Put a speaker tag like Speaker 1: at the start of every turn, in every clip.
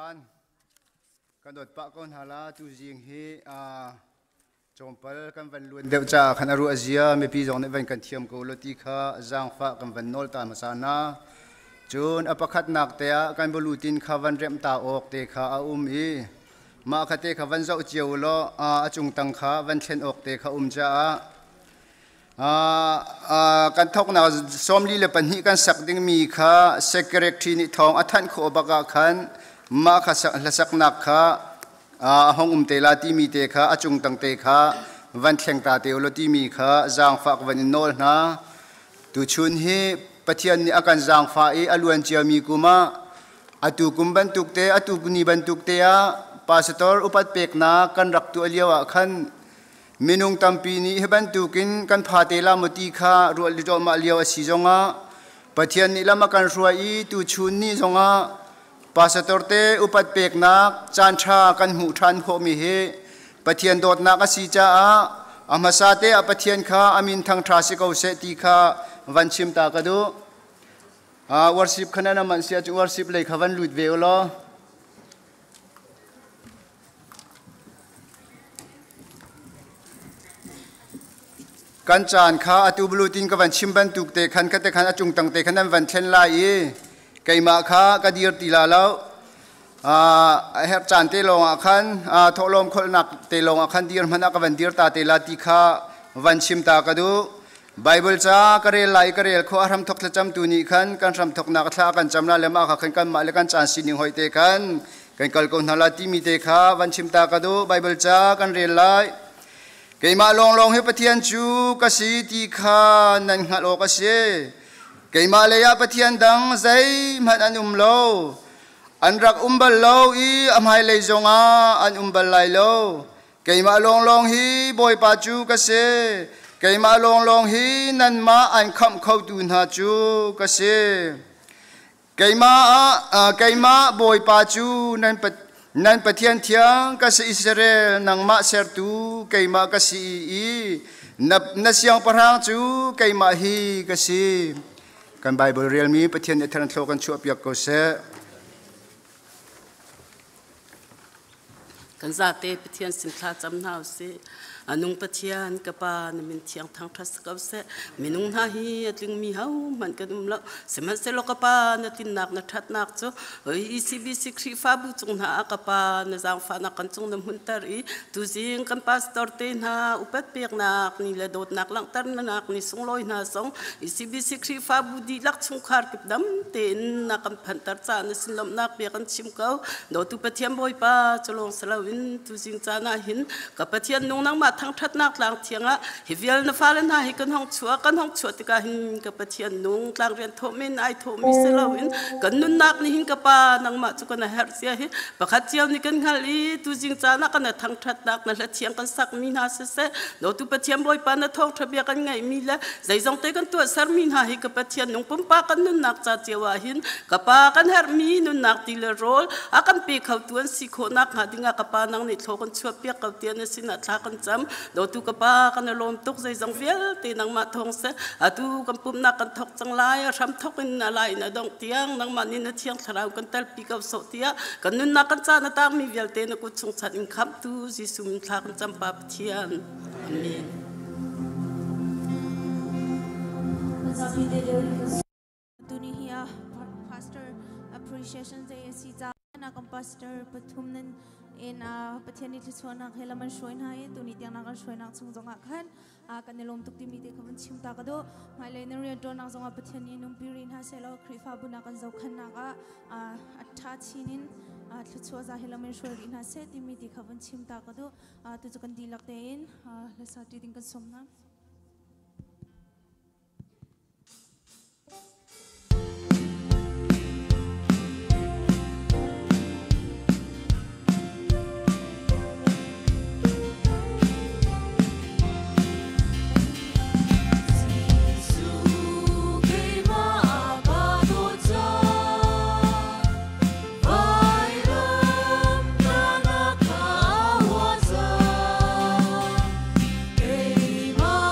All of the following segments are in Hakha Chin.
Speaker 1: Kan dawt pah ko hna la tu zing hi tlawmpal kan van luan deuh caah khan a ruah zia mipi zong nih van kan thiam ko lo ti kha zaangfah kan van nawl ta hmasa hna. Cun a pakhatnak te ah kan balutin kha van remh ta awk te kha a um i mah kha te kha van zoh cio law a cungtang kha van thlen awk te kha um caah kan thoknak 42 kan sak dingmi kha secretary nih thawng a thanh khawh bak ah khan mah kha hlasaknak kha a hong um te la timi te kha a cung tang te kha van thleng ta te ulaw timi kha zaangfak van in nawl hna. Tuchun hi Pathian nih a kan zaangfah i a luan ciami kum ah atu kum bantuk te atu ni bantuk te ah pastor upat peknak kan rak tuah lio ah khan minung tampi nih hi bantukin kan pha te la maw ti kha ruah mah lio a si zongah Pathian nih lam a kan hruai i tuchun ni zongah pastor te upat peknak caan ṭha kan hmuh ṭhan khawhmi hi Pathian dawtnak a si caah a hmasa te ah Pathian kha a min thangṭha si ko seh ti kha van chim ta ka duh. Worship kha nan man sia cu worship lei kha van lut ve u law. Kan caan kha atu bulutin ka van chim bantuk te khan ka te khan a cung tang te khan nan van thlen lai i keimah kha ka dir ti la lo. A herh caan te lawng ah khan thawhlawm kholhnak te lawng ah khan dir hmanh ah ka van dir ta te la ti kha van chim ta ka duh. Bible ca ka rel lai ka rel kho a hramthok thlacamtu nih khan kan hramthoknak thla kan cam la le mah kha khan kanmah le kan caan sining hoi te khan kan kal ko hna la timi te kha van chim ta ka duh. Bible ca kan rel lai. Keimah lawnglawng hi Pathian cu ka si ti kha nan hngalh awk a si. Keimah lei ah Pathian dang zeihmanh an um lo. An rak um bal lo i a hmailei zongah an um bal lai lo. Keimah lawnglawng hi Bawipa cu ka si. Keimah lawnglawng hi nanmah an khamh khotu hna cu ka si. Keimah, keimah Bawipa cu nan, nan Pathian thiang ka si Israel, nangmah sertu keimah ka si i na, na siangpahrang cu keimah hi ka si. Kan Bible relmi Pathian nih thar thlo kan chuahpiak ko seh.
Speaker 2: Kan zate Pathian sin thla cam hna usih. Anung Pathian ka pa na min thiang thangṭhat si ko seh. Minung hna hi a tlingmi hohmanh kan um lo. Sihmanhsehlaw ka pa na tlinnak na ṭhatnak cu ECBC Khrihfabu cung hna ah ka pa na zaangfahnak kan cung na hmunter i tuzing kan pastor te hna upat peknak ni le dawtnak langhternak ni sunglawi hna zong ECBC Khrihfabu dihlak chungkhar kip dam tein na kan phanhter caah na sin lawmhnak bia kan chim ko. Dawtu Pathian Bawipa cu lawng si loin tuzing caan ah hin ka Pathian nung nangmah thangṭhatnak tlang thiang ah hi vial na fale hna hi kan hong chuah kan hong chuah tikah hin ka Pathian nung tlang rian thawh men ai thawhmi si loin kan nunnak nih hin ka pa nangmah cu kan a herh cia hi pakhat cio nih kan hngalh i tuzing caan ah kan a thangṭhatnak na hla thiang kan sakmi hna siseh dawtu Pathian Bawipa na thawngṭha bia kan ngaihmi le zeizong te kan tuahsermi hna hi ka Pathian nung pumpak kan nunnak ca cio ah hin ka pa kan herhmi nunnak ti le rawl a kan pe khotu an si khawhnak hnga dingah ka pa nang nih thlaw kan chuah piak ko tiah na sinah thla kan cam dawtu ka pa kan i lawm tuk zeizong vialte nangmah thawng seh atu kan pumhnak kan thok cang lai a hram thok in a lai in a dongh tiang nangmah nih na thiang thlarau kan telpi ko sawh tiah kan nunnak kan caan a tangmi vialte na kut chung chan in khamhtu Jesuh min thla kan cam pa Pathian amen.
Speaker 3: Tuni hi a pastor appreciation day a si ca na kan pastor pathum nan in Pathian ni thluachuahnak he lam an hruai hna i tuni tiang na kan hruainak chung zongah khan kan i lawm tuk timi te kha van chim ta ka duh. Hmailei na rian ṭuannak zongah Pathian nih nungpi rih hna sehlaw Khrihfabu na kan zohkhannak ah a ṭha chin in thluachuah za he lam in hruai rih hna seh timi ti kha van chim ta ka duh. Tu cu kan dihlak tein hlasa ṭi ding kan sawm hna.
Speaker 4: Keimah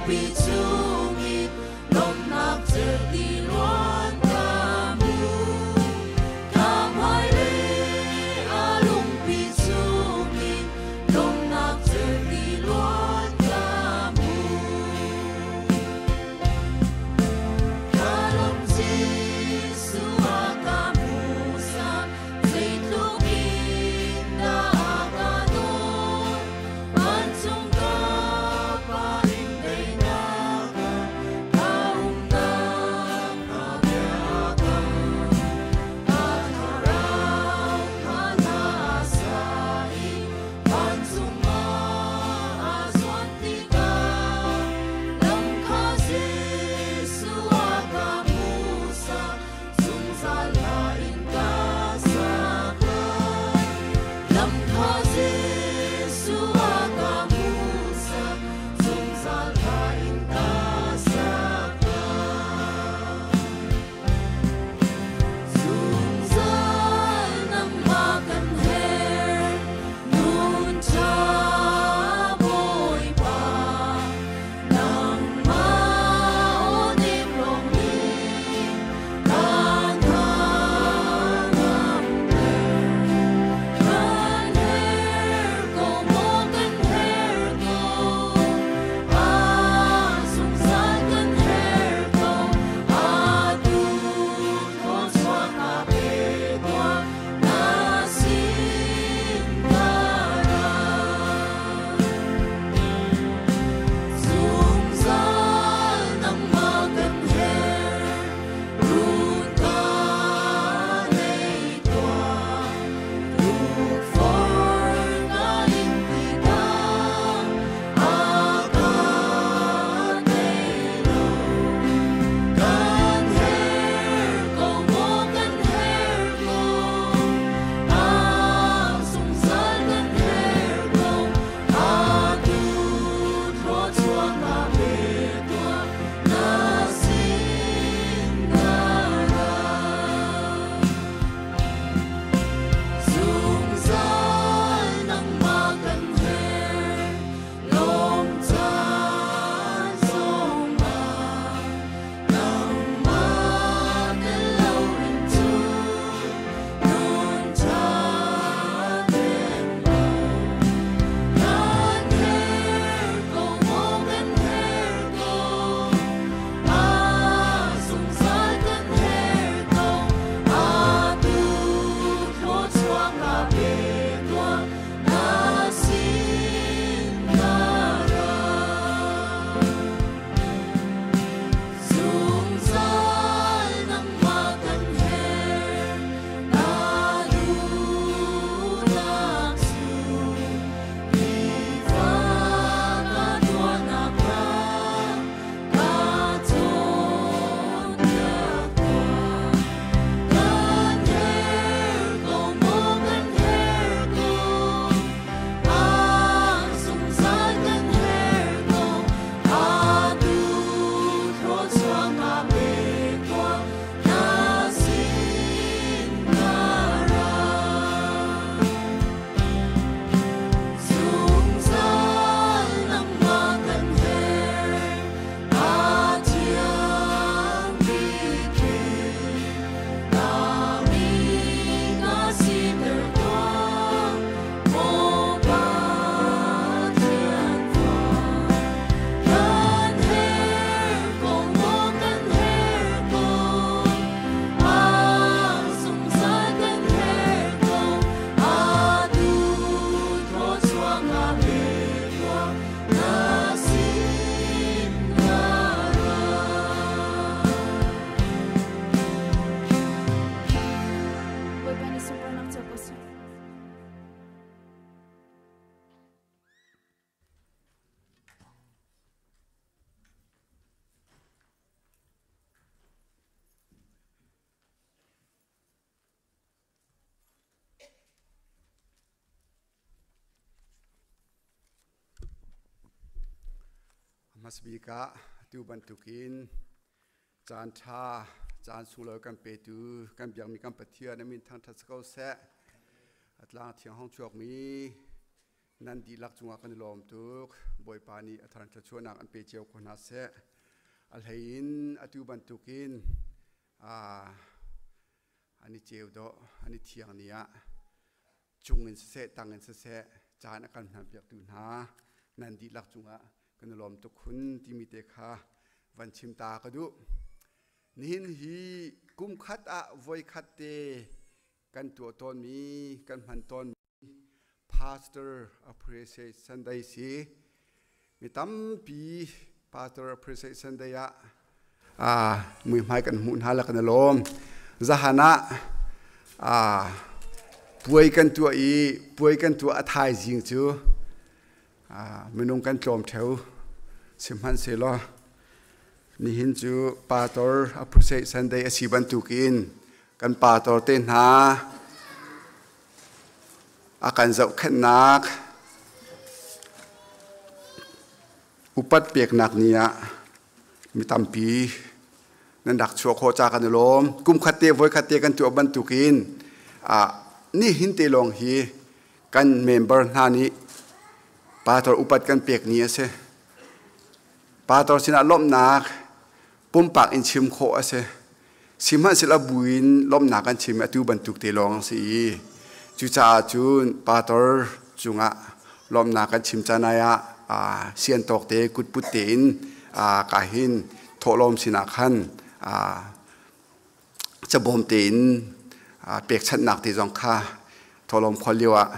Speaker 4: lungpi chungin lawmhnak cerhti luan ka hmu. Ka hmailei a lungpi chungin lawmhnak cerhti luan ka hmu. Ka lawm Jesuh a ka hmuhsak, zeitluk in dah a ka dawt. Vancung ka Pa in teinak ah ka umnak a biakam. A thlarau kha hla a sa i vancung ah aa zuan tikah lam kha Jesuh a ka hmuhsak, zungzal hla in ka sak lai. Lam kha Jesuh a ka hmuhsak, zungzal hla in ka sak lai. Zungzal nangmah kan herh, nun ṭha Bawipa. Nangmah aw nem lawng nih kan hnangamter. Kan herh ko maw kan herh ko, ah zungzal kan herh ko, atu thluachuah ka pe tuah, na sin ka ra. Zungzal nangmah kan herh, run ka nei tuah. Tukforh ka ing tikah a ka tei lo. Kan herh ko maw kan herh ko, ah zungzal kan herh ko, atu thluachuah ka pe tuah, na sin ka ra. Zungzal nangmah kan herh, lawm caan zongah nangmah tel loin cun nun ṭha nem lo. Kan herh ko maw kan herh ko, ah zungzal kan herh ko, atu thluachuah ka pe tuah, na sin ka ra. Zungzal nangmah kan herh, na duhnak cu nifa ka tuahnak hnga ka cawnpiak tuah. Kan herh ko maw kan herh ko, ah zungzal kan herh ko, atu thluachuah ka pe tuah, na sin ka ra. Zungzal nangmah kan herh, a thiang bik in nami ka siter tuah, maw Pathian fa. Kan herh ko maw kan herh ko, ah zungzal kan herh ko, atu thluachuah ka pe tuah, na sin ka ra.
Speaker 3: Bawipa nih sunparnak co ko seh.
Speaker 5: Hmasabik ah atu bantukin caan ṭha, caan sunglawi kan petu kan biakmi kan Pathian a min thangṭhat si ko seh. A tlang thiang hong chuakmi nan dihlak cungah kan i lawm tuk. Bawipa nih a thar thluachuahnak an pe cio ko hna seh. A hlei in atu bantukin an i ceu dawh, an i thiang ni ah cung in siseh, tang in siseh, caan a kan hmanpiaktu hna nan dihlak cungah kan i lawm tuk khun timi te kha van chim ta ka duh. Nihin hi kum khat ah voi khat te kan tuah tawnmi, kan hman tawnmi Pastor Appreciation Day si. Mi tampi Pastor Appreciation Day ah muihmai kan hmuh hna la kan i lawm. Zahan ah puai kan tuah i puai kan tuah a thaizing cu minung kan tlawm theo. Sihmanhsehlaw nihin cu Pastor Appreciation Day a si bantukin kan pastor te hna a kan zohkhenhnak upat peknak ni ah mi tampi nan rak chuah khawh ca kan i lawm. Kum khat te voi khat te kan tuah bantukin nihin te lawng hi kan member hna nih pastor upat kan pek ni a si. Pastor sinah lawmhnak pumpak in chim khawh a si. Sihmanhsehlaw buin lawmhnak kan chim i atu bantuk te lawng a si i cucaah cun pastor cungah lawmhnak kan chim caan ai ah sian tawk te kutput tein ka hin thawhlawm sinah khan cabawm tein pekchanhnak te zong kha thawhlawm khual lio ah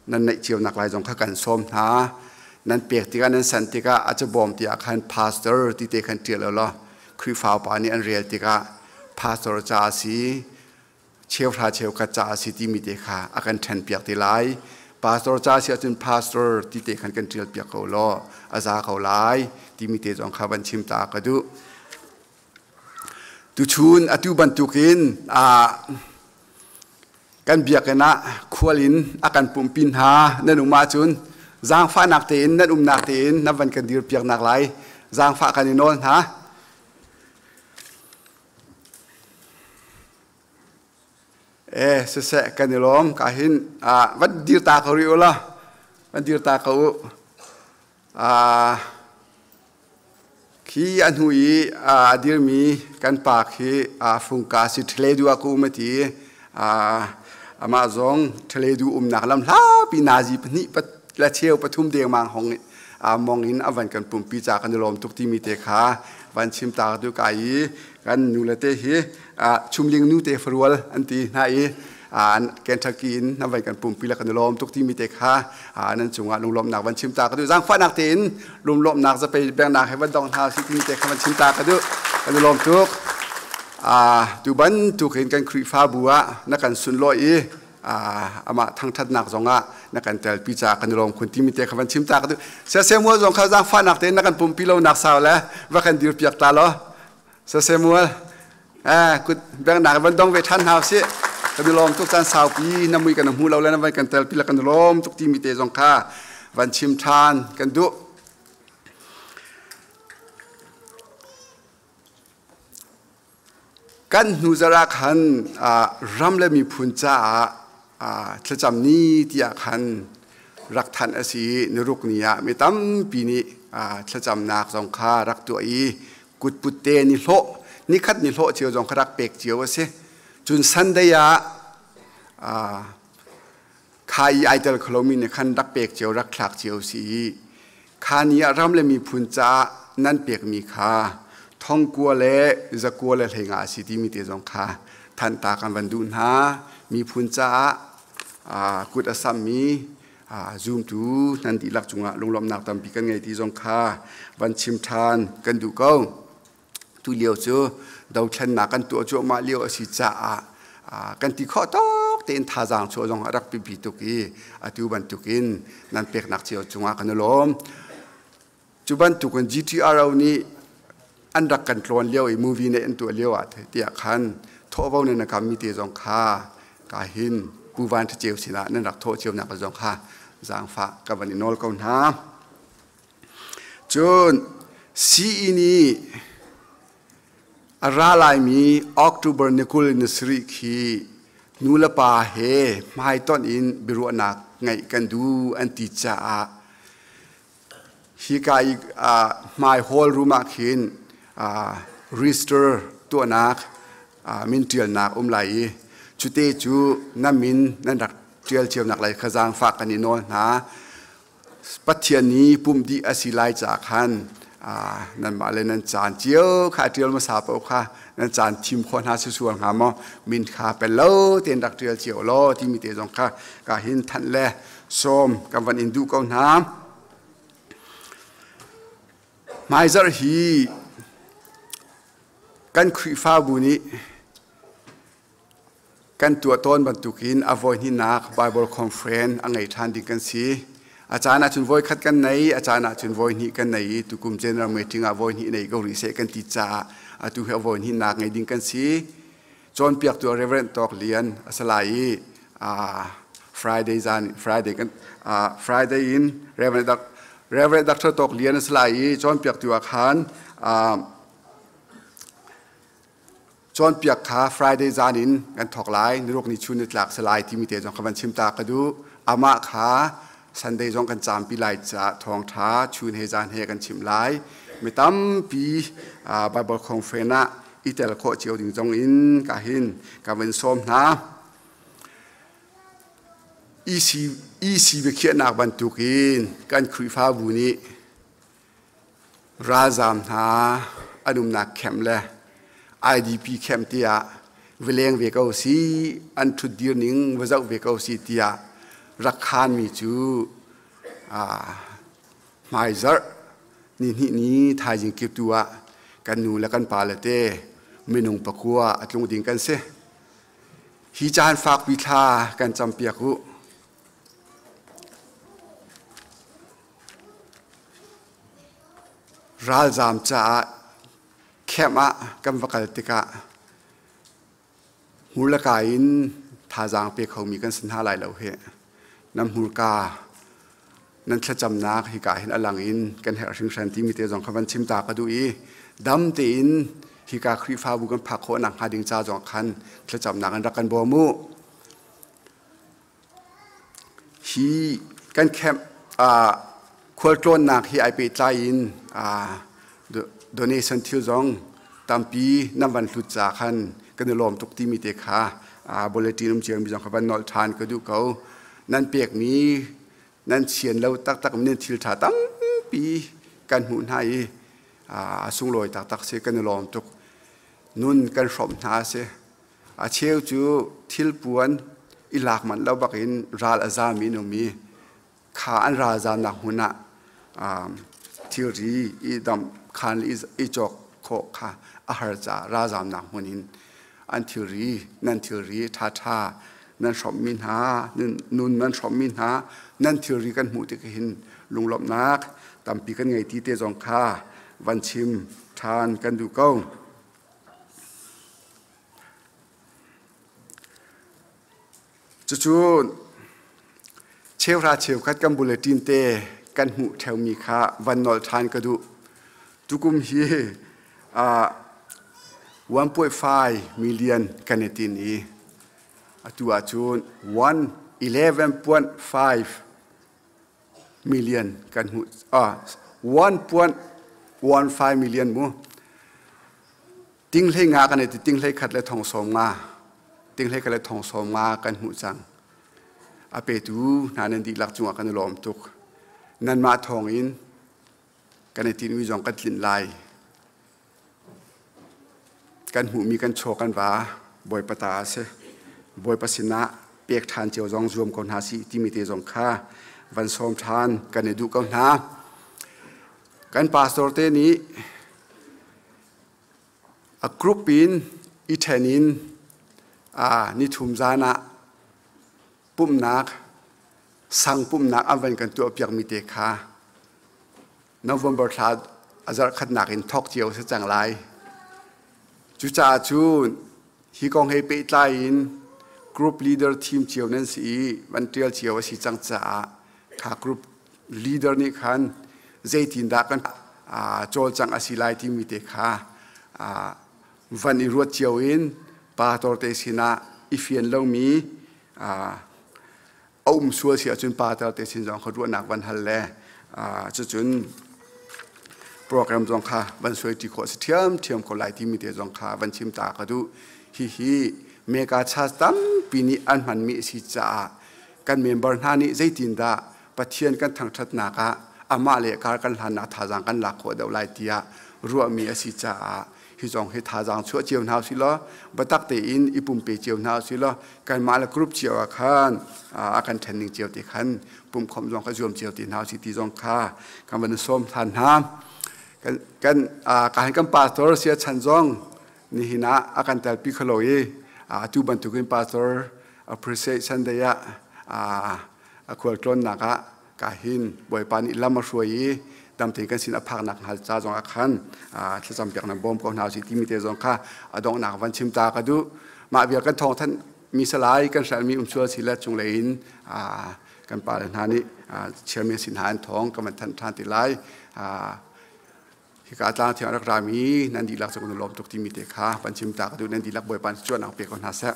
Speaker 5: nan neih cio nak lai zong kha kan sawm hna. Nan pek tikah nan san tikah a cabawm ti ah khan pastor ti te khan ṭial law Khrihfa upa nih an rel tikah pastor ca a si, cheuhra cheukhat ca a si timi te kha a kan ṭhen piak te lai. Pastor ca si ahcun pastor ti te khan kan ṭial piak ko law a za ko lai timi te zong kha van chim ta ka duh. Tuchun atu bantukin kan biakinn ah khual in a kan pumpi hna nan um ahcun zaangfahnak tein nan umnak tein nan van kan dirpiaknak lai zaangfah kan i nawl hna. E siseh kan i lawm ka hin van dir ta ko rih u law van dir ta ko u. Khi a hnu i a dirmi kan pa khi fungka si ṭhaledu ah ka um a ti. Amah zong ṭhaledu umnak lam hlapi nazi pahnih le cheu pathum dengmang hong mong in a van kan pumpi ca kan i lawm tuk timi te kha van chim ta tu ka i kan nu le te hi chumling nu te farual an ti hna i Kentucky in nan vai kan pumpi le kan i lawm tuk timi te kha nan cungah lunglawmhnak van chim ta ka duh. Zaangfahnak tein lunglawmhnak zapei bengnak he van dong hna si timi te kha van chim ta ka duh. Kan i lawm tuk. Tu bantuk in kan Khrihfabu ah na kan sunlawi i amah thangthatnak zongah na kan telpi ca kan i lawm khun timi te kha van chim ta ka duh. Samuel zong kha zaangfahnak tein na kan pumpi lo nak sau le va kan dir piak ta law. Samuel kut bengnak van dong ve ṭhan hna usih. Kan i lawm tuk caan saupi na mui kan hmu lo le na van kan telpi le kan i lawm tuk timi te zong kha van chim ṭhan kan duh. Kan hnu zarh ah khan ram le miphun caah thlacam ni tiah khan rak thanh a si i niruk ni ah mi tampi nih thlacamnak zong kha rak tuah i kutput te ni hlawh nikhat ni hlawh cio zong kha rak pek cio a si. Cun Sunday ah kha i ai tel kholomi nih khan rak pek cio rak thlak cio si i kha ni ah ram le miphun caah nan pekmi kha thongkua le zakua le hleinga a si timi te zong kha than ta kan van duh hna. Miphun caah kut a sammi zumtu nan dihlak cungah lunglawmhnak tampi kan ngei ti zong kha van chim ṭhan kan duh ko. Tu lio cu dothlennak kan tuah cuahmah lio a si caah kan ti khawh tawk tein thazaang chuah zong a rak biapi tuk i atu bantukin nan peknak cio cungah kan i lawm. Cu bantukin GTRO nih an rak kan tlawn lio i movie nih an tuah lio ah tiah khan thawhvo nan na kammi te zong kha ka hin Pu Van Ṭha Ceu sinah nan rak thawh cio nak zong kha zaangfah ka van i nawl ko hna. Cun sii nih a ra laimi October ni 20 ni sarih khi nu le pa he hmaitonh in biaruahnak ngeih kan duh an ti caah. Hika i hmai hall room ah khin register tuahnak min ṭialnak um lai i cute cu na min nan rak ṭial cionak lai kha zaangfah kan i nawl hna. Pathian nih pumh dih a si lai caah khan nanmah le nan caan cio kha a ṭial hmasa paoh kha nan caan thim khawh hna si sual hnga maw min kha pel lo tein rak ṭial cio law timi te zong kha ka hin thanh le sawm kan van in duh ko hna. Hmaizarh hi kan Khrihfabu nih kan tuah tawn bantukin a voihnihnak Bible Conference a ngei ṭhan ding kan si. A caan ahcun voikhat kan nei, a caan ahcun voihnih kan nei i tukum General Meeting ah voihnih nei ko rih seh kan ti caah atu hi a voihnihnak ngei ding kan si. Cawnpiaktu Reverend Tawk Lian a si lai i Friday zan Friday kan Friday in Reverend Reverend Dr. Tawk Lian a si lai i cawnpiaktu ah khan cawnpiak kha Friday zan in kan thawk lai niruk ni chun ni tlak si lai timi te zong kha van chim ta ka duh. Amah kha Sunday zong kan caampi lai caah thawngṭha chun he zan he kan chim lai. Mi tampi Bible conference ah i tel khawh cio ding zong in ka hin ka van sawm hna. EC EC biakhiahnak bantukin kan Khrihfabu nih Ralzaam hna an umnak camp le IDP camp tiah va leng ve ko si, an ṭhutdir ning va zoh ve ko si tiah rak khaanmi cu hmaizarh nihnih ni thaizing kip tu ah kan nu le kan pa le te minung pakua a tlung ding kan si. Hi caan fakpi thla kan campiak u. Ralzaam caah camp ah kan va kal tikah hmur le ka in thazaang pe khomi kan si hna lai lo hih. Nan hmurka, nan thlacamnak hika hin a lang in kan herh hringhran timi te zong kha van chim ta ka duh i dam tein hika Khrihfabu kan phak khawh nakhnga ding ca zong khan thlacamnak in rak kan bawm u. Hi kan camp khualtlawnnak hi ai pehtlai in donation thil zong tampi nan van hlut ca khan kan i lawm tuk timi te kha bulletin um cio mi zong kha van nolh ṭhan ka duh ko. Nan pekmi nan sian lo taktak nan thil ṭha tampi kan hmuh hna i a sunglawi taktak si kan i lawm tuk. Nun kan hrawmh hna a si. A cheu cu thilpuan i lak manh lo bakin ral a zami an um i kha an ralzamnak hmun ah thilri i damh khan le i cawk khawh kha a har caah ralzamnak hmun in an thilri nan thilri ṭhaṭha nan hrawmhmi hna nun nan hrawmhmi hna nan thilri kan hmuh tik hin lunglawmhnak tampi kan ngei ti te zong kha van chim ṭhan kan duh ko. Cucu cheuhra cheukhat kan bulletin te kan hmuh ṭheumi kha van nolh ṭhan ka duh. Tukum hi 1.5 million kan i tin i atu ahcun 111.5 million kan hmuh 1.15 million mu Ting hlei nga kan i ti ting hlei khat le thong sawm nga ting hlei khat le thong sawm nga kan hmuh cang. A petu hna nan dihlak cungah kan i lawm tuk. Nanmah thawng in kan i tinmi zong kan tlinh lai. Kan hmuhmi kan chaw kan va Bawipa ta a si. Bawipa sinah pek ṭhan cio zong zuam ko hna sih timi te zong kha van sawm ṭhan kan i duh ko hna. Kan pastor te nih A group in i ṭhen in nithum zan ah pumhnak sang pumhnak an van kan tuahpiakmi te kha November thla a zarh khatnak in thawk cio a si cang lai. Cucaah cun hi kong he pehtlai in group leader thim cio nan si i van ṭial cio a si cang caah kha group leader nih khan zeitindah kan cawlcangh a si lai timi te kha van i ruat cio in pastor te sinah i fian lomi a um sual si ahcun pastor te sin zong kha ruahnak van hal le cucun Program zong kha van suai ṭi khawh a si ṭhiamṭhiam ko lai timi te zong kha van chim ta ka duh. Hihi mega church tampi nih an hmanmi a si caah kan member hna nih zeitindah Pathian kan thangṭhatnak ah amah le kar kan hlannak thazaang kan lak khawh deuh lai tiah ruahmi a si caah hi zong hi thazaang chuah cio hna usih law biatak tein i pumpe cio hna usih law kanmah le group cio ah khan a kan ṭhen ning cio te khan pumkhawmh zong kha zuam cio te hna usih ti zong kha kan van sawm than hna. Kan kan ka kan pastor sia chan zong nihin ah a kan telpi kholo i atu bantukin pastor appreciate Sunday ah a khualtlawnnak ah ka hin Bawipa nih lam a hruai i dam tein kan sin a phaknak hnga ca zong ah khan thlacam piak nan bawm ko hna usih timi te zong kha a donghnak van chim ta ka duh. Mah vial kan thawng thanh mi salai kan hrelmi um sual si le cunglei in kan pa le hna nih chairman sin hna an thawng kan van thanh ṭhan ti lai. Hika tlang thiang rak rami nan dihlak cu kan lawm tuk timi te kha van chim ta ka duh. Nan dihlak Bawipa nih cuannak pe ko hna seh.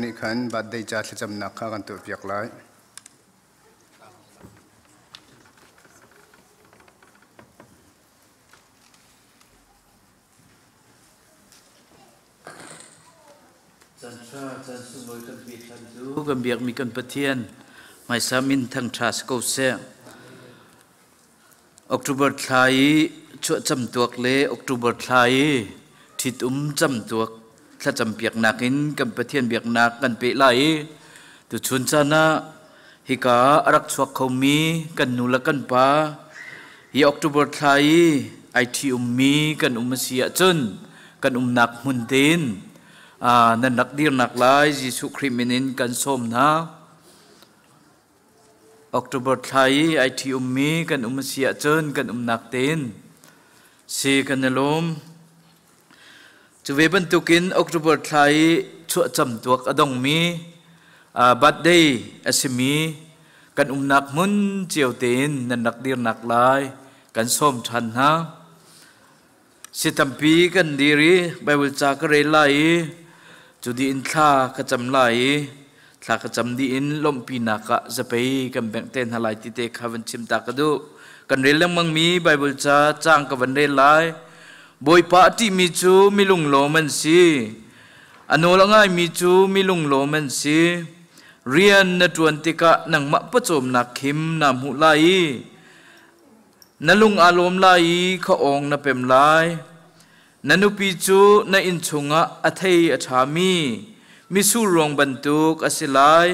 Speaker 1: Nih khan birthday ca thlacamnak kha kan tuahpiak lai.
Speaker 6: Caan ṭha, caan sunglawi kan pe ṭhan cu kan biakmi kan Pathian hmaisa min thangṭha si ko seh. October thla i chuah camtuak le October thla i ṭhitum camtuak thlacam piaknak in kan Pathian biaknak kan peh lai i tuchun caan ah hika a rak chuak khomi kan nu le kan pa hi October thla i ai ṭhi-ummi kan um a si ahcun kan umnak hmun tein nan rak dirnak lai Jesuh Khrih min in kan sawm hna. October thla i ai ṭhi-ummi kan um a si ahcun kan umnak tein si kan i lawm. Cu ve bantukin October thla i chuahcam tuak a dongmi birthday a simi kan umnak hmun cio tein nan rak dirnak lai kan sawm ṭhan hna. Si tampi kan dir i Bible ca ka rel lai i cu dih in thla ka cam lai i thla ka cam dih in lawmhpinak ah zapei kan bengh te hna lai ti te kha van chim ta ka duh. Kan rel lengmangmi Bible ca caang ka van rel lai. Bawipa a ṭihmi cu mi lunglawm an si. A nawl a ngaimi cu mi lunglawm an si. Rian na ṭuan tikah nangmah pawcawmnak khim naa hmuh lai i na lung aa lawm lai i khuaawng na pem lai. Na nupi cu na inn chungah a thei a ṭhami mitsur ruang bantuk a si lai.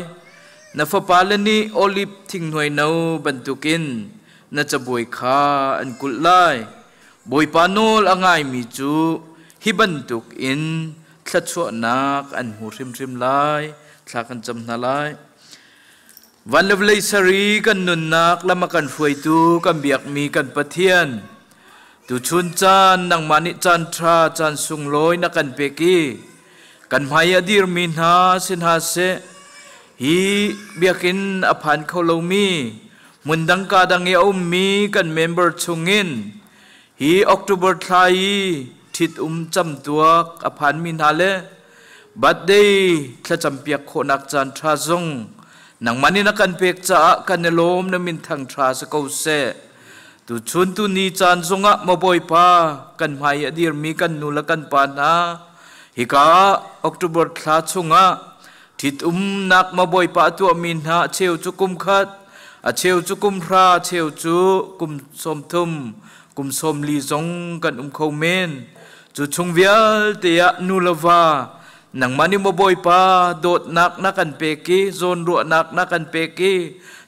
Speaker 6: Na fapale nih oliv thinghnuai no bantukin na cabuai kha an kulh lai. Bawipa nawl a ngaimi cu hi bantuk in thluachuahnak an hmu hrimhrim lai. Thla kan cam hna lai. Van le vawlei sari kan nunnak lam a kan hruaitu kan biakmi kan Pathian, tuchun caan nangmah nih caan ṭha caan sunglawi na kan pek i kan hmai a dirmi hna si hna seh, hi biakinn a phan kho lomi hmun dang ka dang i a ummi kan member chungin hi October thla i ṭhit-um camtuak a phanmi hna le birthday thlacampiak khawhnak caan ṭha zong nangmah nih na kan pek caah kan i lawm na min thang ṭha si ko seh. Tuchun tuni caan zongah maw Bawipa kan hmai a dirmi kan nu le kan pa hna hika October thla chungah ṭhitumnak maw Bawipa a tuahmi hna a cheu cu kum khat a cheu cu kum hra a cheu cu kum 30 kum 40 zong kan um kho men. Cu chung vialte ah nu le va nangmah nih maw Bawipa dawtnak na kan pek i zawnruahnak na kan pek i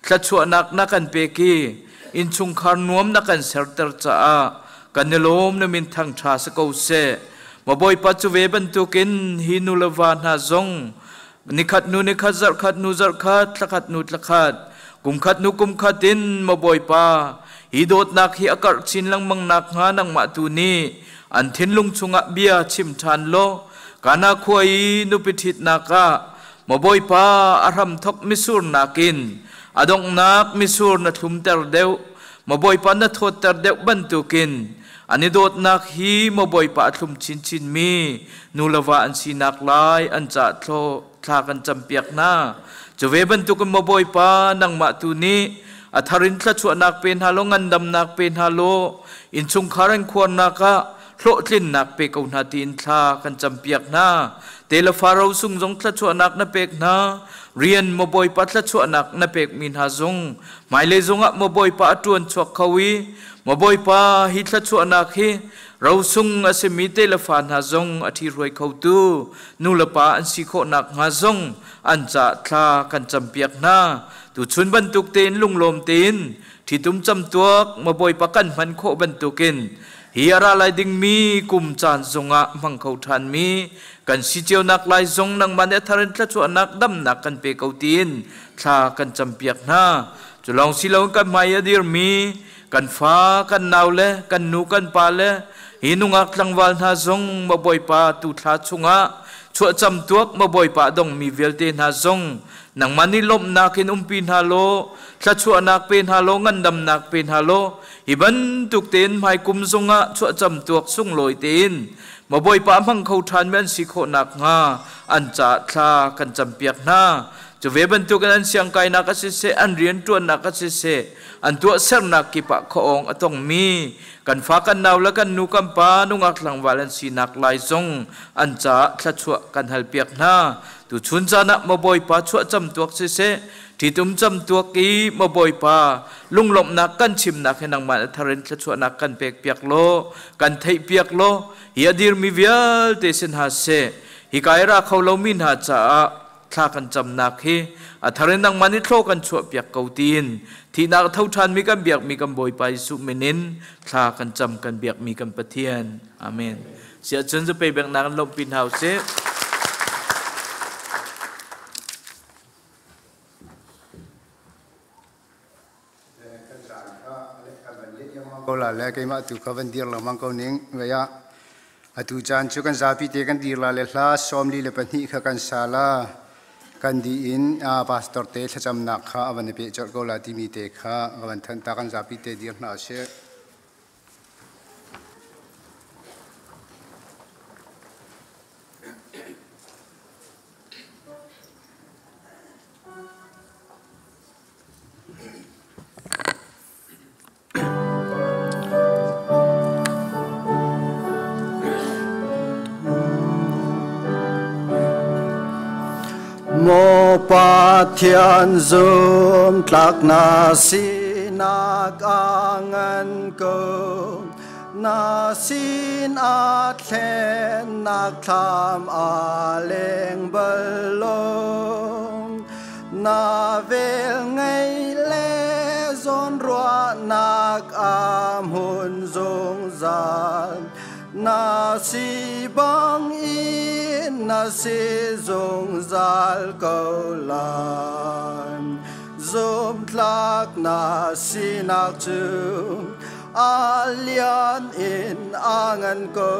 Speaker 6: thluachuahnak na kan pek i innchungkhar nuam na kan serter caah kan i lawm na min thangṭha si ko seh. Maw Bawipa cu ve bantukin hi nu le va hna zong nikhat nu nikhat zarhkhat nu zarhkhat thlakhat nu thlakhat kumkhat nu kumkhat in maw Bawipa hi dawtnak hi a karh chin lengmang nakhnga nangmah tu nih an thinlung chungah bia chim ṭhan law Kana khua i nupi ṭhitnak ah maw Bawipa a hramthok misur nakin a donghnak misur na thlumter deuh. Maw Bawipa na thawtter deuh bantukin an i dawtnak hi maw Bawipa a thlum chinchin mi nu le va an sinak lai an cah thla kan campiak hna. Cu ve bantukin maw Bawipa nangmah tu nih a thar in thluachuahnak pe hna law ngandamnak pe hna law innchungkhar an khuarnak ah hlawhtlinnak pe ko hna tiin thla kan campiak hna. Te le faro sung zong thluachuahnak na pek hna. Rian maw Bawipa thluachuahnak na pekmi hna zong hmailei zongah maw Bawipa a ṭuan chuak kho i maw Bawipa hi thluachuahnak hi rosung a simi te le fa hna zong a ṭhihruai khotu nu le pa an si khawh nakhnga zong an ca thla kan campiak hna. Tuchun bantuk tein lunglawm tein ṭhitum camtuak maw Bawipa kan hman khawh bantukin hi a ra lai dingmi kum caan zongah hmang kho ṭhanmi kan si cionak lai zong nangmah nih a thar in thluachuahnak damnak kan pe ko tiin thla kan campiak hna. Cu lawng si loin kan hmai a dirmi kan fa kan nau le kan nu kan pa le hi nungak tlangval hna zong maw Bawipa tu thla chungah chuahcam tuak maw Bawipa a dongmi vialte hna zong nangmah nih lawmhnak in umpi hna law thluachuahnak pe hna law ngandamnak pe hna law hi bantuk tein hmaikum zongah chuahcam tuak sunglawi tein maw Bawipa hmang kho ṭhan mi an si khawh nakhnga an ca thla kan campiak hna. Cu ve bantukin an siangkainak a siseh, an rianṭuannak a siseh, an tuahsernak kip ah khuaawng a tongmi kan fa kan nau le kan nu kan pa nungak tlangval an sinak lai zong an caah thluachuah kan halpiak hna. Tuchun caan ah maw Bawipa chuahcam tuak siseh, ṭhitum cam tuak i maw Bawipa lunglawmhnak kan chimnak hi nangmah na thar in thluachuahnak kan pekpiak law, kan theihpiak law, hi a dirmi vialte sin hna seh, hika i ra kho lomi hna caah thla kan camnak hi a thar in nangmah nih thlaw kan chuahpiak ko tiin thihnak a tho ṭhanmi kan biakmi kan Bawipa Jesuh min in thla kan cam kan biakmi kan Pathian. Amen. Siah cun zu pe bengnak in lawmhpi hna usih.
Speaker 1: Ko la le keimah tu kha van dir lengmang ko ning vei ah atu caan cu kan zapi te kan dir la le hla 42 kha kan sa la kan di in pastor te thlacamnak kha a van i peh colh ko la timi te kha ka van thanh ta kan zapi te dir hna usih.
Speaker 7: Maw Pathian zum tlak na sinak a ngan ko na sin a thlennak thlam a leng bal lo Na vel ngei le zawnruahnak a hmun zungzal. Na si bang in na si zungzal ko lai. Zumtlak na sinak cu a lian in a ngan ko.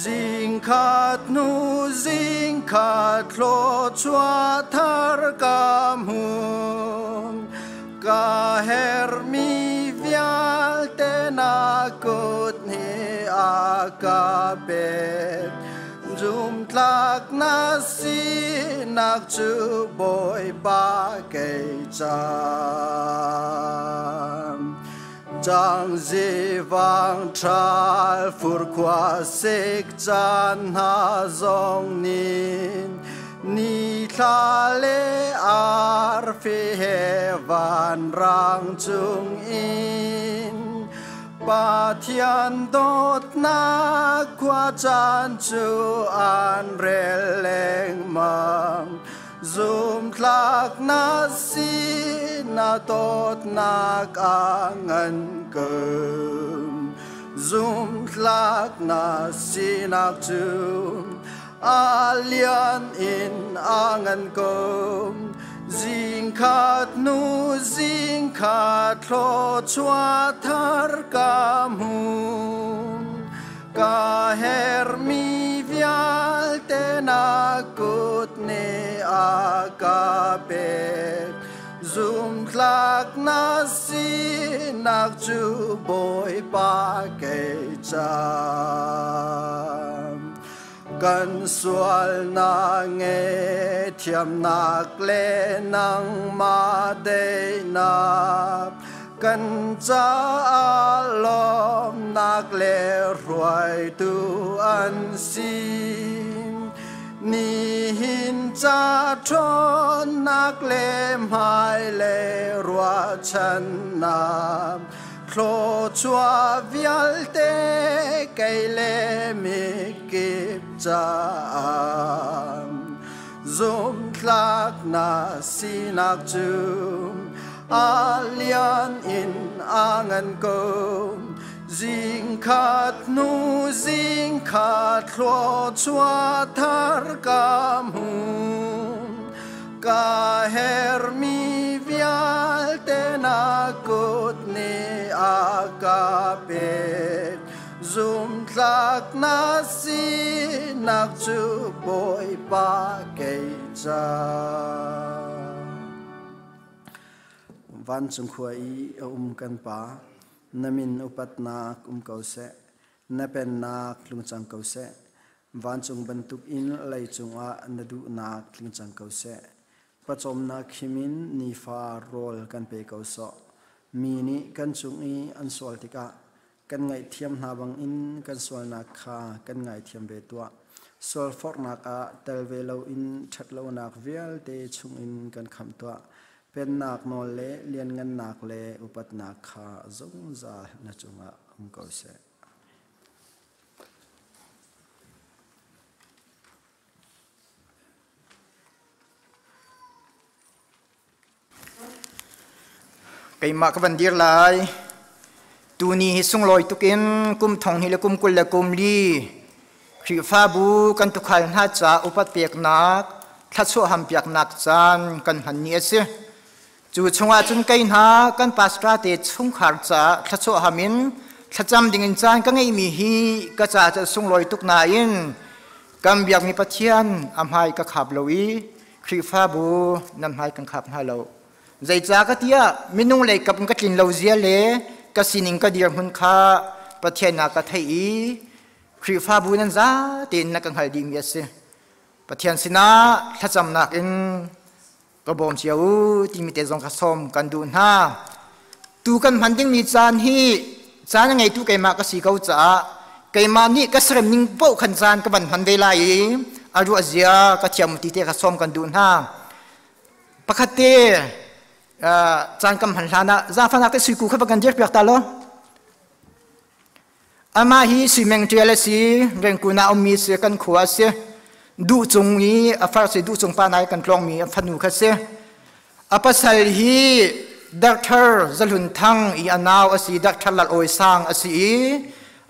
Speaker 7: Zingkhat hnu zingkhat thluachuah thar ka hmu. Ka hermi vialte na kut nih a ka pek. Zumtlak na sinak cu Bawipa kei cam. Cangzi vang ṭhal furkhua sik caan hna zong nih nithla le arfi he vanrang cung in Pathian dawtnak khuacaan cu an rel lengmang. Zumtlak na si na dawtnak a ngan ko. Zumtlak na sinak cu a lian in a ngan ko. Zingkhat nu zingkhat thluachuah thar ka hmu. Ka hermi vialte na kut nih a ka pek. Zumtlak na si nak cu Bawipa kei ca. Kan sualnak nge thiamnak le nangmah daihnak kan caah lawmnak le hruaitu an si. Nihin ca ṭhawnnak le hmailei ruahchannak thluachuah vialte kei le mikip caah zumhtlak na sinak cu a lian in a ngan ko. Zingkhat hnu zingkhat thluachuah thar ka hmu. Ka hermi vialte na kut nih a ka pek. Zumhtlak na sinak cu Bawipa kei ca. Vancung khua i a um kan Pa, na min upatnak um ko seh, na pennak tlung cang ko seh. Vancung bantukin leicung ah na duhnak tling cang ko seh. Pawcawmnak khim in nifa rawl kan pe ko sawh. Mi nih kan cung i an sual tikah kan ngaihthiam hna bangin kan sualnak kha kan ngaithiam ve tuah. Sualforhnak ah tel ve loin ṭhatlonak vialte chungin kan khamh tuah. Pennak nawl le lianngannak le upatnak kha zungzal na cungah um ko seh.
Speaker 8: Keimah ka van dir lai. Tuni hi sunglawi tukin kum thong hi le kum 20 le kum li Khrihfabu kan tukhal hna ca upat peknak, thlachuah ham piaknak caan kan hman ni a si. Cu chungah cun kei hna kan pastor te chungkhar ca thlachuah ham in thlacam dingin caan ka ngeihmi hi ka ca cu sunglawi tuk nain kan biakmi Pathian a hmai ka khap lo i Khrihfabu nan hmai kan khap hna lo. Zeicah ka tiah minung lei kap in ka tlin lo zia le ka sining ka dirhmun kha Pathian ah ka theih i Khrihfabu nan za tein na ka hngalh dihmi a si. Pathian sinah thlacamnak in ka bawm cio u timi te zong kha sawm kan duh hna. Tu kan hman dingmi caan hi caan a ngeitu keimah ka si ko caah keimah nih ka serem ning paoh khan caan ka van hman ve lai i a ruah zia ka thiam ti te kha sawm kan duh hna. Pakhat te caan kan hman hlan ah zaangfahnak te suiku kha va kan dir piak ta law. Amah hi Suimeng ṭial a si, Rengkun ah ummi si, kan khua a si. Duh cung i a far si duh cung pa nai kan tlawngmi a fanu kha si. A pasal hi Doctor Zahlun Thang i a nau a si, Doctor Lal Awi Sang a si i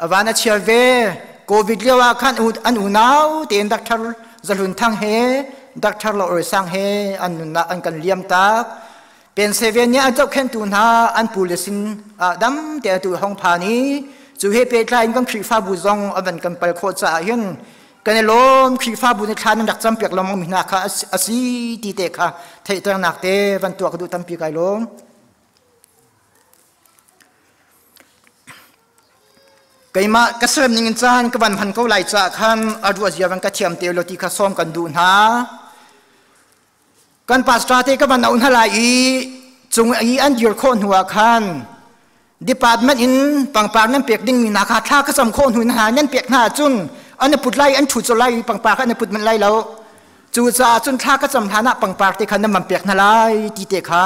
Speaker 8: a van a chia ve. Covid lio ah khan an unau tein Doctor Zahlun Thang he Doctor Lal Awi Sang he an nunnak an kan liam tak. Pennsylvania nih an zohkhenhtu hna an pule sin ah dam te atu hong phan i cu he pehtlai in kan Khrihfabu zong a van kan pal khawh caah hin kan i lawm. Khrihfabu nih thla nan rak campiak lengmang mi hna kha a si ti te kha theihternak te van tuah ka duh. Tampi kai lawm. Keimah ka serem ning in caan ka van hman ko lai caah khan a ruah zia van ka thiam te lo ti kha sawm kan duh hna. Kan pastor te ka van auh hna lai i cung i an dir khawh hnu ah khan department in pangpar nan pek dingmi hna kha thla ka cam khawh hnu hna nan pek hna ahcun an i put lai, an ṭhu colh lai i pangpar kha an i put manh lai lo. Cucaah cun thla ka cam hlan ah pangpar te kha nan van pek hna lai ti te kha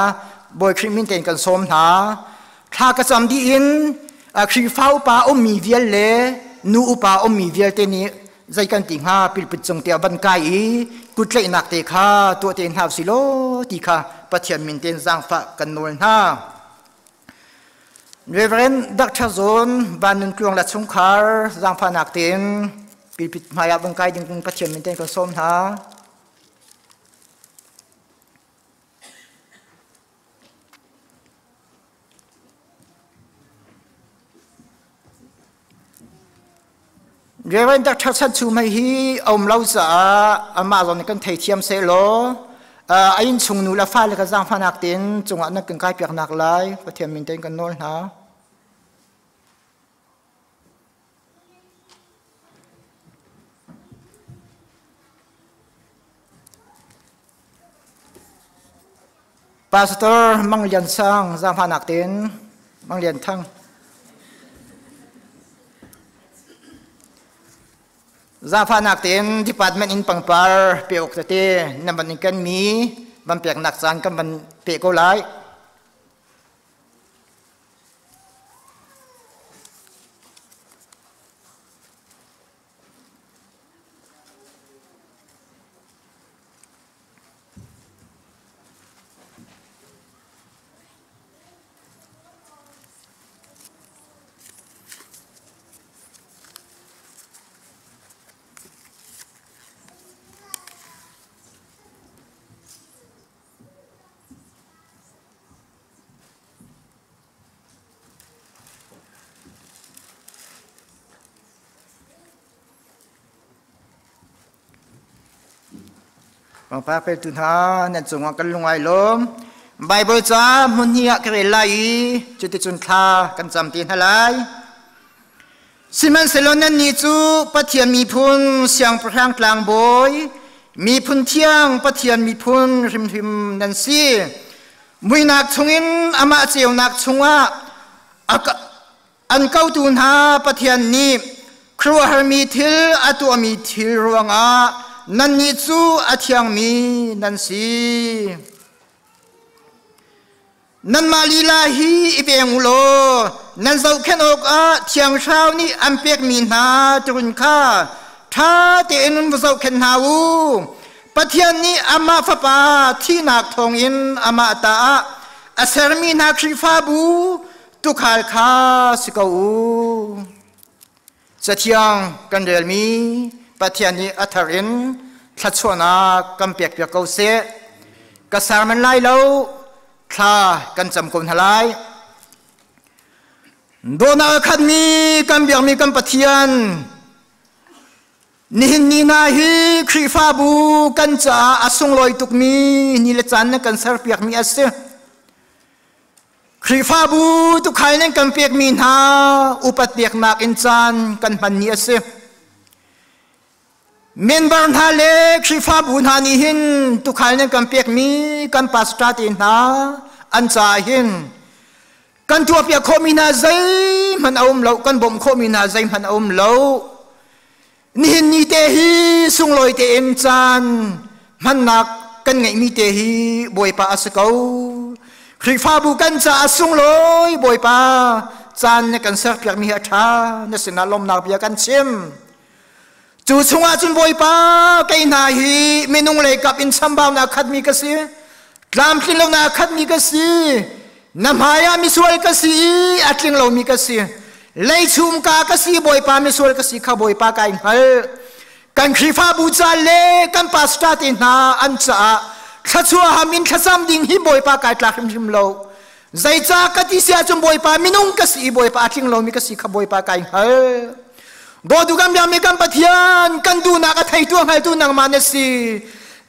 Speaker 8: Bawi Khrih min tein kan sawm hna. Thla ka cam dih in Khrihfa upa ummi vial le nu upa ummi vialte nih zei kan ti hnga, pilpit cung te van kai i kutlaihnak te kha tuah te hna si law ti kha Pathian min tein zaangfah kan nawl hna. Reverend Dr. Zon Van Nun Tluang le chungkhar zaangfahnak tein pilpit hmai ah van kai ding Pathian min tein kan sawm hna. Reverend Dr. Chan Chu Mei hi a um lo caah amah zong nih kan theithiam sehlaw A inn chung nu le fale ka zaangfahnak tein cungah na kan kai piaknak lai Pathian min tein kan nawl hna. Pastor Mang Lian Sang zaangfahnak tein Mang Lian Thang. Zaangfahnak tein department in pangpar pe awk tete nan van in kan mi van peknak caan kan van pe ko lai. Pangpar petu hna nan cungah kan lung ai lawm. Bible ca hmun hi ah ka rel lai i cuticun thla kan cam te hna lai. Sihmanhsehlaw nannih cu Pathian miphun siangpahrang tlangbawi, miphun thiang Pathian miphun hrimhrim nan si. Muinak chungin amah ceunak chungah an kotu hna Pathian nih khuaruahharmi thil a tuahmi thil ruangah nannih cu a thiangmi nan si. Nanmah lila hi i veng u law nan zohkhenh awkah Thiang Thlarau nih an pekmi hna turun kha ṭha tein va zohkhenh hna u. Pathian nih amah Fapa thihnak thawngin amah ta ah a sermi hna Khrihfabu tuukhal kha si ko u. Cathiang kan relmi Pathian nih a thar in thluachuahnak kan pekpiak ko seh. Ka serman lai lo, thla kan cam ko hna lai. Dawhnak a khatmi kan biakmi kan Pathian, nihin ni hna hi Khrihfabu kan caah a sunglawi tukmi ni le caan na kan serpiakmi a si. Khrihfabu tukhal nan kan pekmi hna upat peknak in caan kan hman ni a si. Member hna le Khrihfabu hna nih hin tukhal nan kan pekmi kan pastor te hna an caah hin kan tuahpiak khawhmi hna zeihmanh a um lo, kan bawmh khawhmi hna zeihmanh a um lo. Nihin ni te hi sunglawi tein caan hmannak kan ngeihmi te hi Bawipa a si ko. Khrihfabu kan caah sunglawi Bawipa caan na kan serpiakmi hi a ṭha na sinah lawmnak bia kan chim. Cu chungah cun Bawipa kei hna hi minung lei kap in chambaunak khatmi ka si. Tlamtlin lonak khatmi ka si. Na hmaiah misual ka si i a tling lomi ka si. Leichum ka ka si Bawipa misual ka si kha Bawipa kai hngal. Kan Khrihfabu ca le kan pastor te hna an caah thluachuah ham in thlacam ding hi Bawipa kai tlak hrimhrim lo. Zeicah ka ti si ahcun Bawipa minung ka si i Bawipa a tling lomi ka si kha Bawipa kai hngal. Dawtu kan biakmi kan Pathian kan duhnak a theitu a hngaltu nangmah na si.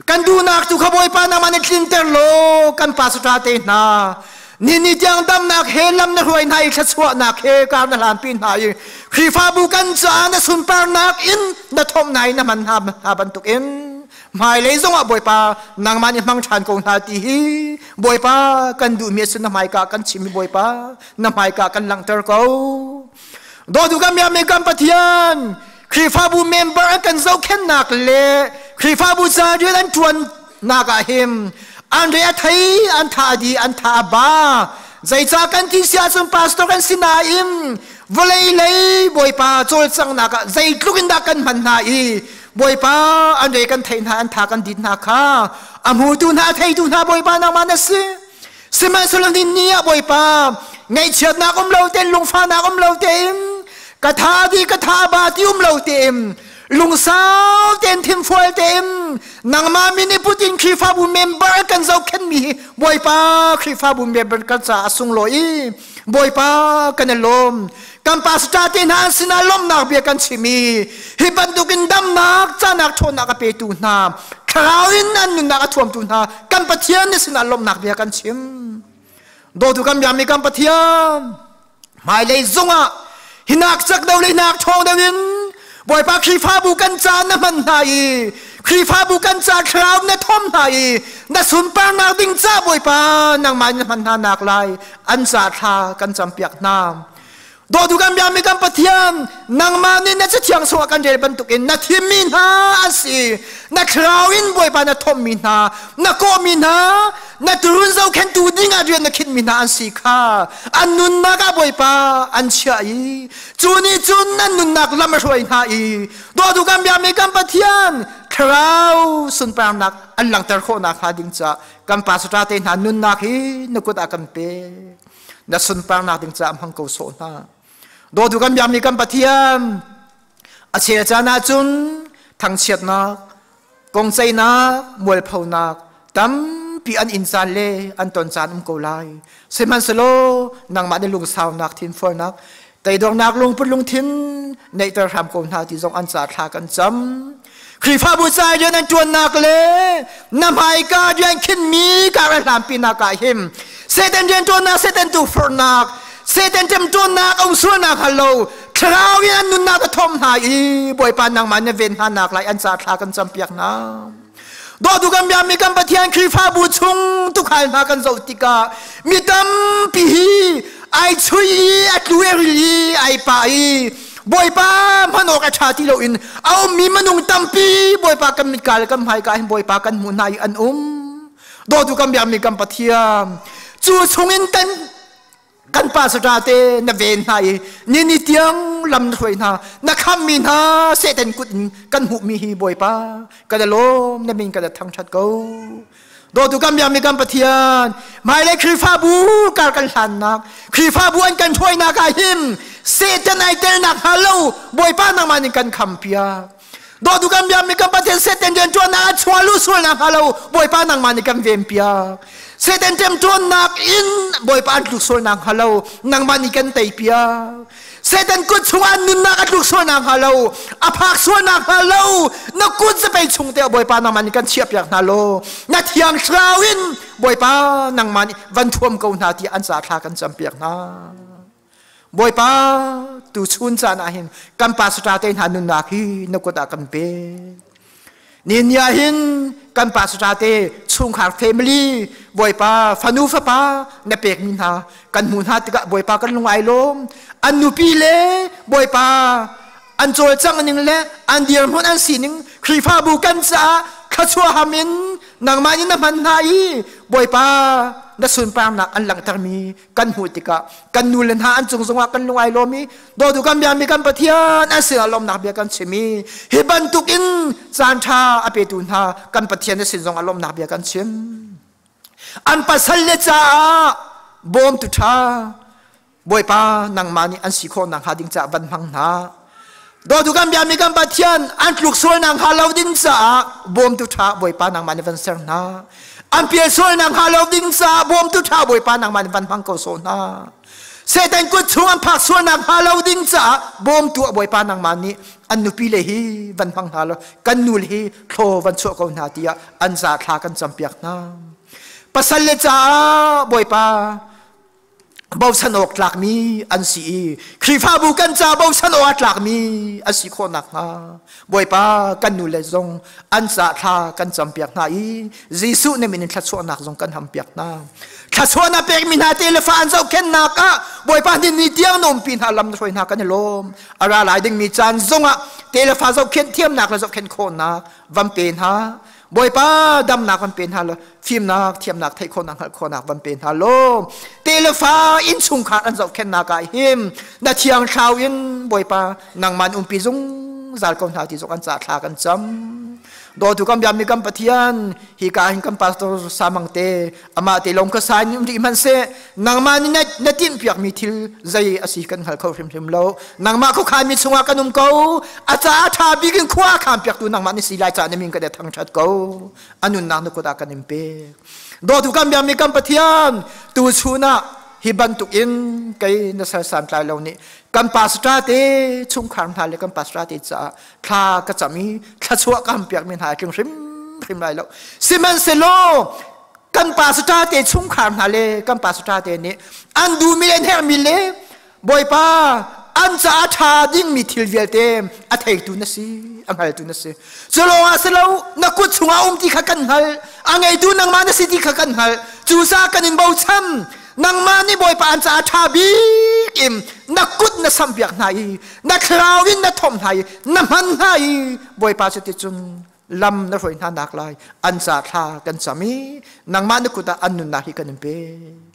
Speaker 8: Kan duhnak tu kha Bawipa nangmah na tlinter law kan pastor te hna. Ni ni tiang damnak he lam na hruai hna i thluachuahnak he kar na hlanpi hna i Khrihfabu kan caah na sunparnak in na thawmh hna i na hman hna bantukin hmailei zongah Bawipa nangmah nih hmang ṭhan ko hna ti hi Bawipa kan duhmi a si na hmaika kan chim i Bawipa na hmaika kan langhter ko. Dawtu kan biakmi kan Pathian Khrihfabu member an kan zohkhenhnak le Khrihfabu ca rian an ṭuannak ah hin an re a thei an tha di an tha a ba zeicah kan ti si ahcun pastor kan si nain vawlei lei Bawipa cawlcanghnak ah zeitluk in dah kan hman hna i Bawipa an re kan theih hna an tha kan dit hna kha a hmutu hna a theitu hna Bawipa nangmah na si Sihmanhsehlaw ni ni ah Bawipa ngaihchiatnak um lo tein lungfahnak um lo tein ka tha di ka tha ba ti um lo tein lungsau tein thinfual tein nangmah min i put in Khrihfabu member kan zohkhenhmi hi Bawipa Khrihfabu member kan caah a sunglawi i Bawipa kan i lawm kan pastor te hna sinah lawmhnak bia kan chim i hi bantukin damnak canak ṭhawnnak a petu hna. Thlarau in an nunnak a thuamtu hna kan Pathian na sinah lawmhnak bia kan chim. Dawtu kan biakmi kan Pathian, hmailei zongah hinak cak deuh le hinak ṭhawng deuh in Bawipa Khrihfabu kan ca na hman hna i Khrihfabu kan ca thlarau na thom hna i na sunparnak ding ca Bawipa nangmah in na hman hna nak lai an ca thla kan campiak hna. Dawtu kan biakmi kan Pathian, nangmah nih na Cathiang chungah kan rel bantukin na thimmi hna an si. Na thlarau in Bawipa na thomhmi hna, na kawhmi hna, na turun zohkhenhtu dingah rian na khinhmi hna an si kha an nunnak ah Bawipa an chiah i cu nih cun an nunnak lam a hruai hna i dawtu kan biakmi kan Pathian thlarau sunparnak an langhter khawh nakhnga ding caah kan pastor te hna nunnak hi na kut ah kan pek. Na sunparnak ding caah hmang ko sawh hna. Dawtu kan biakmi kan Pathian, a chel caan ahcun thangchiatnak, kongceihnak, mualphonak tampi an in caan le an ton caan um ko lai. Sihmanhsehlaw nangmah nih lungsaunak, thinfualnak, teidornak lungput lungthin neihter hram ko hna ti zong an ca thla kan cam. Khrihfabu ca rian an ṭuannak le na hmaika rian khinmi kar a hlanpinak ah him Satan rian ṭuannak, Satan tukforhnak, Satan ṭemṭawnnak a um sualnak hngal lo thlarau in an nunnak a thawm hna i Bawipa nangmah na ven hna nak lai an ca thla kan campiak hna. Dawtu kan biakmi kan Pathian Khrihfabu chung tukhal hna kan zoh tikah mi tampi hi ai chui i a tlu e ril i ai pa i Bawipa hman awk a ṭha ti loin a ummi minung tampi Bawipa kan mitka le kan hmaika hin Bawipa kan hmuh hna i an um. Dawtu kan biakmi kan Pathian cu chungin kan kan pastor te na ven hna i ni ni tiang lam na hruai hna na khammi hna Satan kut in kan hmuhmi hi Bawipa kan i lawm na min kan i thangṭhat ko. Dawtu kan biakmi kan Pathian hmailei Khrihfabu kar kan hlannak Khrihfabu an kan hruainak ah hin Satan ai telnak hnga lo Bawipa nangmah nih kan khampiak. Dawtu kan biakmi kan Pathian Satan rianṭuannak ah chuah lu sualnak hnga lo Bawipa nangmah nih kan venpiak. Satan ṭemṭuannak in Bawipa an tluk sualnak hnga lo nangmah nih kan teipiak. Satan kut chungah nunnak a tluk sualnak hnga lo a phak sualnak hnga lo na kut zapei chung te Bawipa nangmah nih kan chiahpiak hna law na thiang thlarau in Bawipa nangmah nih van thuam ko hna tiah an ca thla kan campiak hna. Bawipa tuchun caan ah hin kan pastor te hna nunnak hi na kut ah kan pe. Ni ah hin kan pastor te chungkhar family Bawipa fanu fapa na pekmi hna kan hmuh hna tikah Bawipa kan lung ai lawm. An nupi le Bawipa an cawlcangh ning le an dirhmun an sining Khrihfabu kan caah thluachuah ham in nangmah nih na hman hna i Bawipa na sunparnak an langhtermi kan hmuh tikah kan nu le hna an cung zongah kan lung ai lawm i dawtu kan biami kan Pathian an sinah lawmnak bia kan chim i hi bantuk in caan ṭha a petu hna kan Pathian na sin zongah lawmnak bia kan chim. An pasal le caah bawmtu ṭha Bawipa nangmah nih an si khawh nakhnga ding caah van hmang hna. Dawtu kan biami kan Pathian an tluk sual nakhnga lo ding caah bawmtu ṭha Bawipa nangmah nih van ser hna. An pial sual nakhnga lo ding caah bawmtu ṭha Bawipa nangmah nih van hmang ko sawh hna. Satan kut chung an phak sual nakhnga lo ding caah bawmtu Bawipa nangmah nih an nupi le hi van hmang hna law kan nu le hi thlaw van chuah ko hna tiah an za thla kan campiak hna. Pasal le caah Bawipa bochan awk tlakmi an si i Khrihfabu kan ca bochan awk a tlakmi an si khawh nakhnga Bawipa kan nu le zong an ca thla kan campiak hna i Jesuh na min in thluachuahnak zong kan hampiak hna. Thluachuahnak pekmi hna te le fa an zohkhenhnak ah Bawipa nih ni tiang na umpi hna lam na hruai hna kan i lawm. A ra lai dingmi caan zongah te le fa zohkhenh thiamnak le zohkhenh khawhnak van pe hna. Bawipa damnak van pe hna law fimnak thiamnak theih khawhnak hngalh khawhnak van pe hna law te le fa innchungkhar an zohkhenhnak ah hin na thiang thlau in Bawipa nangmah in umpi zungzal ko hna ti zong an ca thla kan cam. Dawtu kan biakmi kan Pathian hi ka hin kan pastor Samang te amah te lawng ka sa in um rih hmanhseh nangmah nih na tinhpiakmi thil zei a si kan hngal kho hrimhrim lo. Nangmah khuakhanmi chungah kan um ko. A caah ṭha bik in khua a khanpiaktu nangmah ni si lai caah na min kan i thangṭhat ko. A nunnak na kut ah kan in pek. Dawtu kan biakmi kan Pathian, tuchun ah hi bantuk in kei na sal santlai lo nih kan pastor te chungkhar hna le kan pastor te caah thla ka cam i thluachuah ka hampiakmi hna tling hrim hrim lai lo. Sihmanhsehlaw kan pastor te chungkhar hna le kan pastor te nih an duhmi le an herhmi le Bawipa an caah ṭha dingmi thil vialte a theitu na si, a hngaltu na si. Cu lawngah si lo, na kut chungah um ti kha kan hngalh, a ngeitu nangmah na si ti kha kan hngalh. Cucaah kan in bochan. Nangmah nih Bawipa an caah ṭha bik in na kut na samhpiak hna i na thlarau in na thomh hna i na hman hna i Bawipa cuticun lam na hruai hna nak lai an ca thla kan cam i nangmah na kut ah an nunnak hi kan in pek.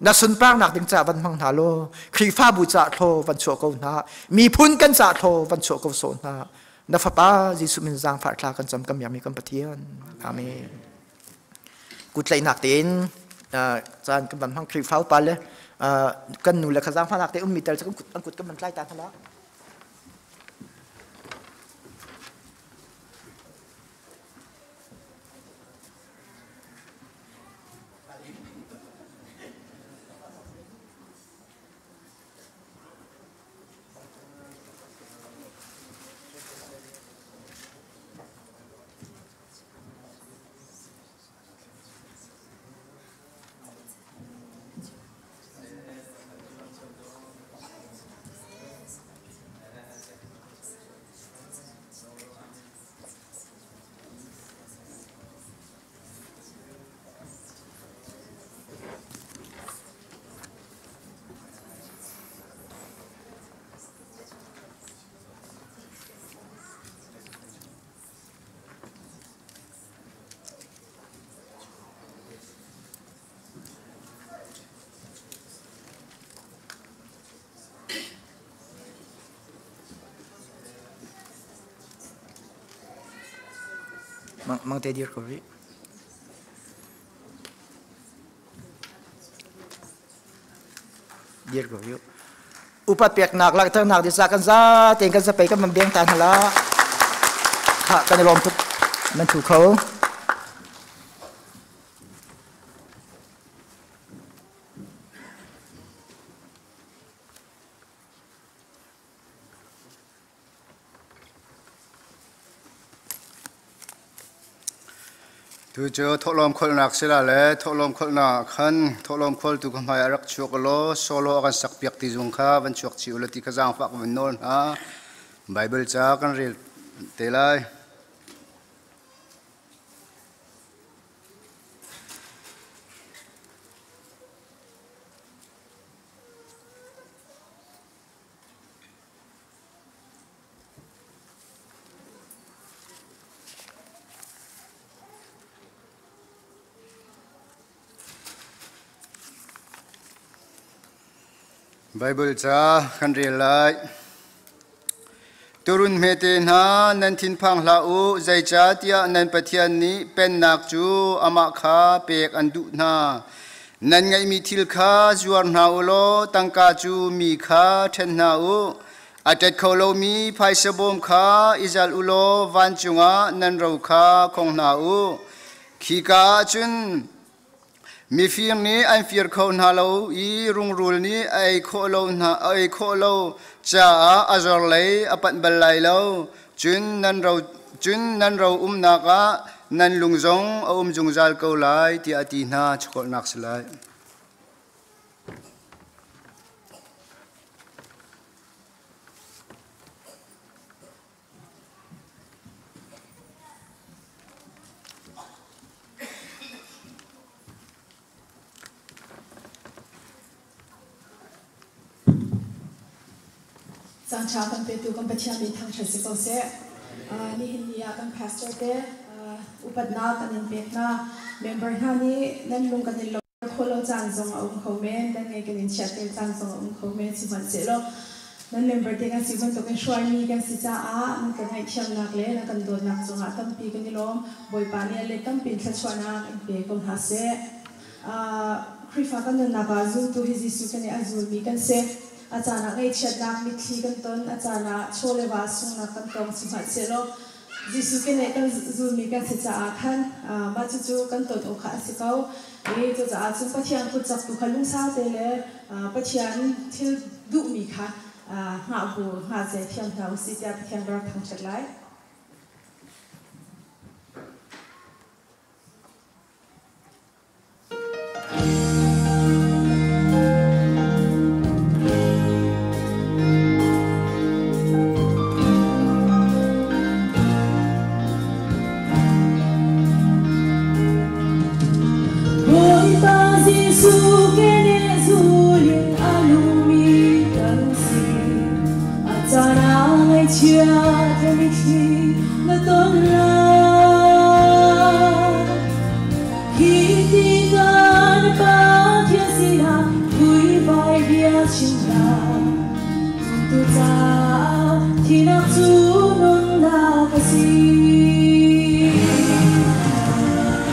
Speaker 8: Na sunparnak ding ca van hmang hna law Khrihfabu ca thlaw van chuah ko hna, miphun kan ca thlaw van chuah ko sawh hna. Na fapa Jesuh min zaangfah thla kan cam kan miakmi kan Pathian. Amen. Kutlaihnak tein caan kan van hmang Khrihfa upa le kan nu le kha zaangfahnak te ummi tel cu an kut kan van tlai ta hna la. Mang te dir ko rih. Dir ko rih. Upat peknak langhternak ding ca kan za tein kan zapei kan man beng ta hna la. Kha kan i lawm tuk. Nan thu kho.
Speaker 1: Tu cu thawhlawm kholhnak si la le thawhlawm kholhnak ah khan thawhlawm kholtu ka hmai ah rak chuak law solo a kan sakpiak ti zung kha van chuak chih u law ti kha zaangfah ka van nawl hna. Baibal ca kan rel te lai. Baibal ca kan rel lai. Turun hmete hna nan thinphang hlah u, zeicahtiah nan Pathian nih pennak cu amah kha pek an duh hna. Nan ngeihmi thil kha zuar hna u law tangka cu mi kha ṭhen hna u. A ṭet kho lomi phaisa bawm kha i zalh u law vancung ah nan ro kha khong hna u. Khika ah cun mifir nih an fir kho hna lo i rungrul nih a ei khawh lo hna a ei khawh lo caah a zor lei a panh bal lai lo. Cun nan ro cun nan ro umnak ah nan lung zong a um zungzal ko lai tiah a ti hna. Chawlnak si lai.
Speaker 9: Caan ṭha kan petu kan Pathian min thangṭhat si ko seh. Nihin ni ah kan pastor te upatnak kan in pek hna. Member hna nih nan lung kan in lo khawh lo caan zong a um kho men, nan ngei kan in chiat tel caan zong a um kho men. Sihmanhsehlaw nan member te kan si bantukin hruaimi kan si caah nan kan ngaihthiamnak le nan kan dawtnak cungah tampi kan i lawm. Bawipa nih a let tampi in thluachuahnak in pe ko hna seh. Khrihfa kan nunnak ah zultu hi Jesuh kan i a zulmi kan si. A caan ah ngaihchiatnak mitthli kan ton, a caan ah chaw le va sunghnak kan tong sihmanhsehlaw Jesuh keneh kan zulmi kan si caah khan mah cucu kan ton awk kha a si ko. I cucaah cun Pathian kutcak tu kha lungsau te le Pathian thil duhmi kha hngah bu hngah zia thiam hna usih tiah Pathian ka rak thangṭhat lai.
Speaker 4: chia the mi thli na ton la khi ti kan pa thia sina vui vai bia chim la tu cha thi nak chu nun na ka si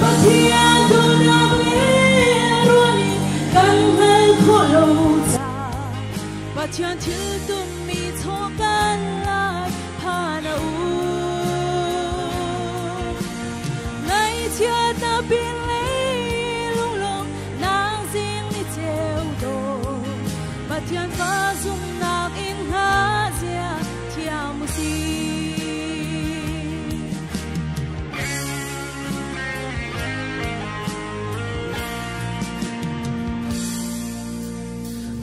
Speaker 4: Pathian tu nak le ruani kan hal kho lo cha Pathian thil tum mi cho kan lai pha na u Ngai chia ta pin le lung long nang zing ni cheu do Pathian fa zum nak in ha zia thiam mu si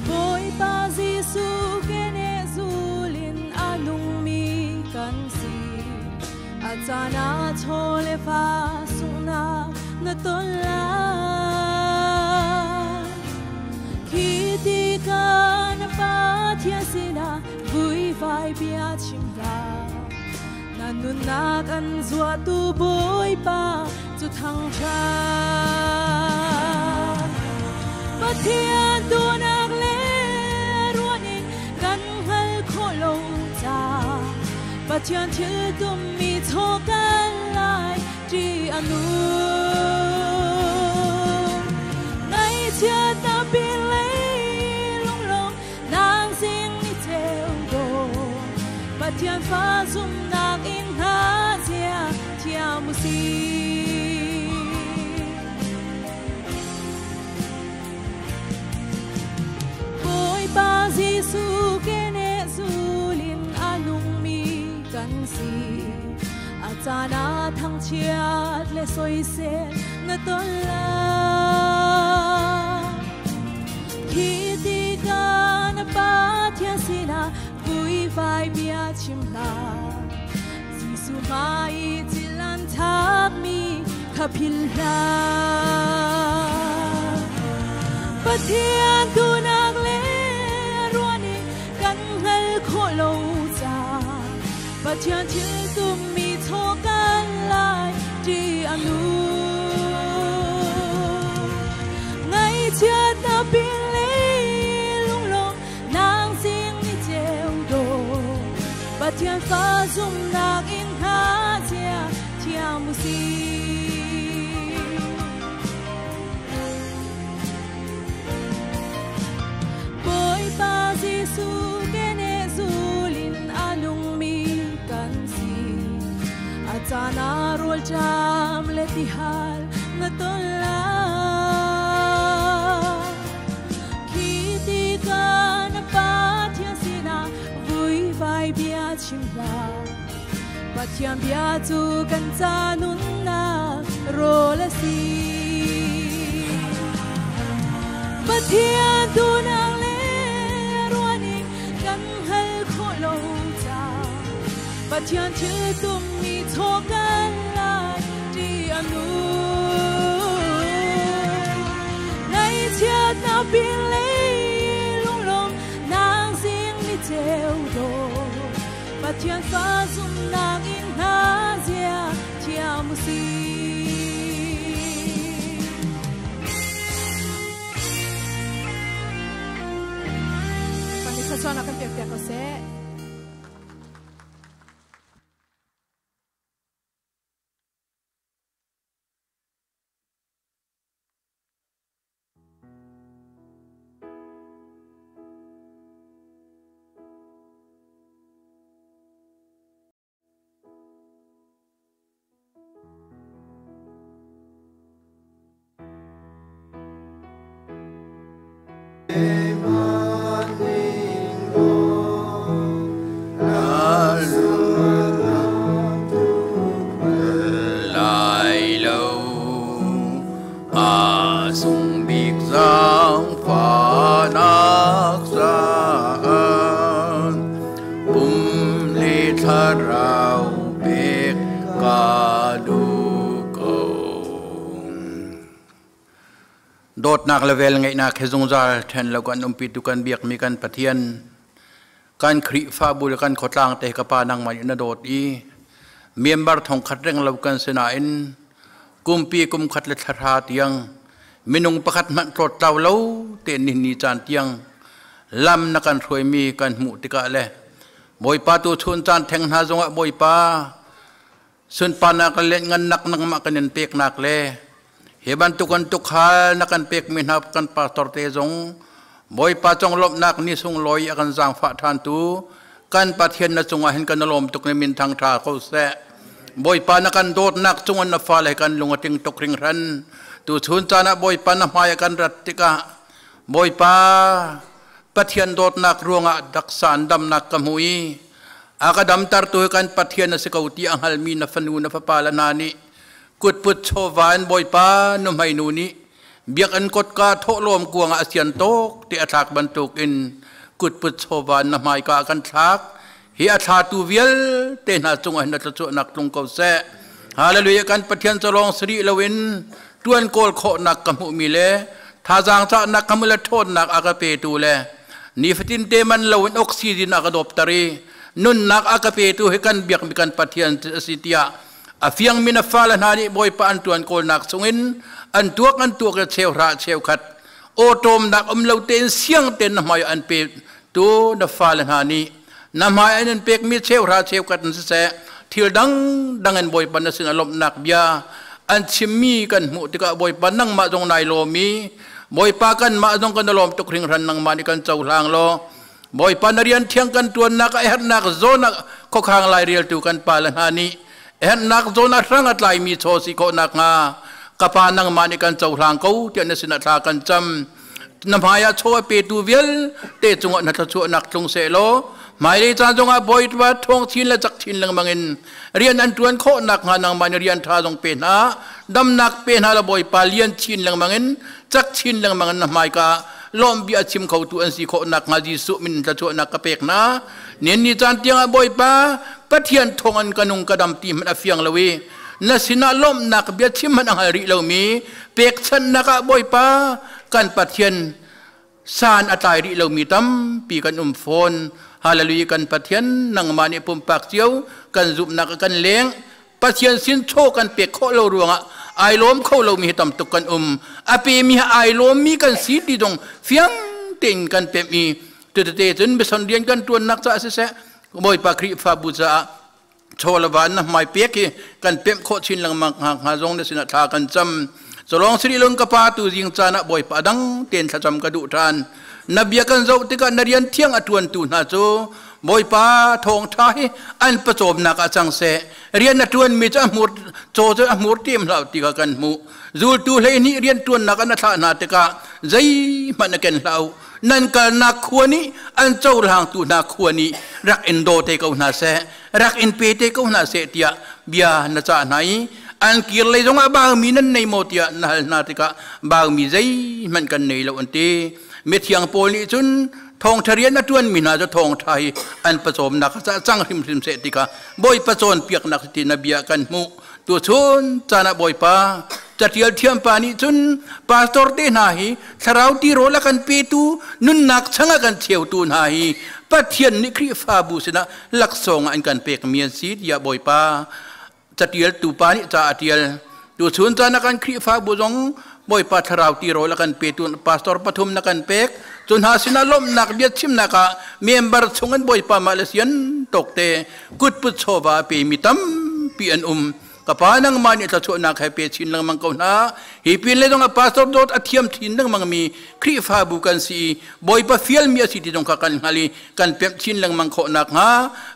Speaker 4: Boy pa Jesu kene zulin anung mi kan si Achana chole fa sung na na ton la Khi ti kan pa thia sina vui vai bia chim la Na nun na kan zua tu boy pa chu thang cha Pathian tu nak le ruanin kan hal kho lo cha Pathian thil tum mi cho kan lai tri anu Ngai chia ta pin le lung long nang sing ni cheu do Pathian fa zum nak in ha zia thiam mu si Boy pa Jesu kene zulin anung mi kan si Achana thang chiat le soi se na ton la Khi ti kan pa thia sina vui vai bia chim la Jesu mai chilan thak mi khapil la Pathian tu nak le ruani kan hal kho lo cha Pathian thil tum mi tho kan lai ti anu Ngai chia ta pin le lung long nang sing ni cheu do Pathian fa zum nak in ha chia thiam mu si Boy pa Jesu kene zulin anung mi kan si Achana rol jam le ti hal na ton la Khi ti kan pa thian sina vui vai bia chim la Pathian bia chu kan cha nun na ro la si Pathian tu nang le ruani kan hal kho lo cha Pathian thil tum mi tho kan lai ti anu Ngai chia na pin le lung long nang sing ni cheu do Pathian fa zum nang in ha zia thiam mu si
Speaker 9: Pani sa chuan akan piak piak ko se.
Speaker 10: Lai lo a sung bik giang fa nak san pum le tha rau bek ka du ko
Speaker 11: Dawtnak le velngeihnak he zungzal ṭhen lo kan umpi tu kan biakmi kan Pathian. Kan Khrihfabu le kan khuatlang te ka pa nangmah nih na dawt i member thongkhat reng lo kan si nain kumpi kum khat le thla tiang minung pakhat hmanh tlawt tlau lo tein nihin ni caan tiang lam na kan hruaimi kan hmuh tikah le Bawipa tu chun caan theng hna zongah Bawipa sunparnak le ngannak nangmah kan in peknak le hi bantuk an tukhal na kan pekmi hna kan pastor te zong Bawipa conglawmhnak ni sunglawi a kan zaangfah ṭhan tu kan Pathian na cungah hin kan lawm tuk ni min thang ṭha ko seh. Bawipa na kan dawtnak cungah na fale kan lung a tling tuk hringhran. Tu chun caan ah Bawipa na hmai a kan rat tikah Bawipa Pathian dawtnak ruangah daksa an damnak ka hmu i a ka damtertu hi kan Pathian a si ko ti a hngalmi na fanu na fapa le hna nih kutput chawva in Bawipa nuhmei nu nih biakinn kotka thawhlawm kuang ah a sian tawk ti a thlak bantukin kutput chawva na hmaika ah kan thlak. Hi a thlatu vialte hna cungah hin na thluachuahnak tlung ko seh. Hallelujah. Kan Pathian cu lawng sari loin tuan kawl khawhnak ka hmuhmi le thazaang cahnak ka hmu le ṭhawnnak a ka petu le nifatin te man loin oxygen a ka dawpter i nunnak a ka petu hi kan biakmi kan Pathian a si tiah a fiangmi na fale hna nih Bawipa an ṭuan kawlnak chungin an tuak an tuak i cheuhra cheukhat awṭawmnak um lo tein siang tein na hmai an pe tu na fale hna nih na hmai an in pekmi cheuhra cheukhat in siseh thil dang dang in Bawipa na sin a lawmhnak bia an chimmi kan hmuh tikah Bawipa nangmah zong nai lawm i Bawipa kanmah zong kan lawm tuk hringhran. Nangmah nih kan cohlang law Bawipa na rian thiang kan ṭuannak a herhnak zawn ah khuakhang laireltu kan pale hna nih herhnak zawn ah hrang a tlaimi chaw si khawh nakhnga ka pa nangmah nih kan cohlang ko tiah na sinah thla kan cam. Na hmai ah chaw a petu vialte cungah na thluachuahnak tlung seh law hmailei caan zongah Bawipa ṭhawng chin le cak chin lengmang in rian an ṭuan khawh nakhnga nangmah nih rian ṭha zong pe hna, damnak pe hna la Bawipa lian chin lengmang in cak chin lengmang in na hmaika lawm bia chim khotu an si khawh nakhnga Jesuh min thluachuahnak ka pek hna. Nihin ni caan tiangah Bawipa Pathian thawng an ka nung ka dam ti hmanh a fiang lo i na sinah lawmhnak bia chim hmanh a hngal rih lomi pekchanhnak ah Bawipa kan Pathian san a tlai rih lomi tampi kan um fawn. Hallelujah. Kan Pathian nangmah nih pumpak cio kan zumhnak kan leng Pathian sin chaw kan pek khawh lo ruangah ai lawm kho lomi hi tam tuk kan um. A pemi hi ai lawmmi kan si ti dong fiang tein kan pem i tete cun mison rian kan tuannak caah siseh Bawipa Khrihfabu caah chaw le van na hmai pek hi kan pemh khawh chin lengmang hnga zong na sinah thla kan cam. Cawlong siri lon ka pa tu zing caan ah Bawipa dang ten thlacam ka duh ṭhan. Na bia kan zoh tikah na rian thiang a ṭuantu hna cu Bawipa thawngṭha hi an pawcawmnak ah cang seh. Rian a ṭuanmi cu a hmur caw cu a hmur tim hlah ti kha kan hmuh. Zultu 12 rian ṭuannak an a thlah hna tikah zeihmanh a ken hlah u. Nan kalnak khua nih an cohlangtu hna khua nih rak in daw te ko hna seh, rak in pe te ko hna seh tiah bia na cah hna i an kir lei zongah baumi nan nei maw tiah na hal hna tikah baumi zeihmanh kan nei lo an ti. Mithiang Paul nih cun thawngṭha rian a ṭuanmi hna cu thawngṭha hi an pawcawmnak ah cang hrimhrim seh ti kha Bawipa cawnpiaknak ti na bia kan hmuh. Tuchun caan ah Bawipa catial thiam pa nih cun pastor te hna hi thlarau tirawl a kan petu, nunnak chang a kan cheutu hna hi Pathian nih Khrihfabu sinah laksawng ah an kan pekmi an si tiah Bawipa catialtu pa nih ca a tial. Tuchun caan ah kan Khrihfabu zong Bawipa thlarau tirawl a kan petu pastor pathum na kan pek. Cu hna sinah lawmhnak bia chimnak ah member chung in Bawipa mah le sian tawkte kutput chawva a pemi tampi an um. Ka pa nangmah nih thluachuahnak he pe chin lengmang ko hna. Hi pin le zong a pastor dawt a thiam chin lengmang mi Khrihfabu kan si i Bawipa fialmi a si ti zong kha kan hngal i kan pemh chin lengmang khawh nakhnga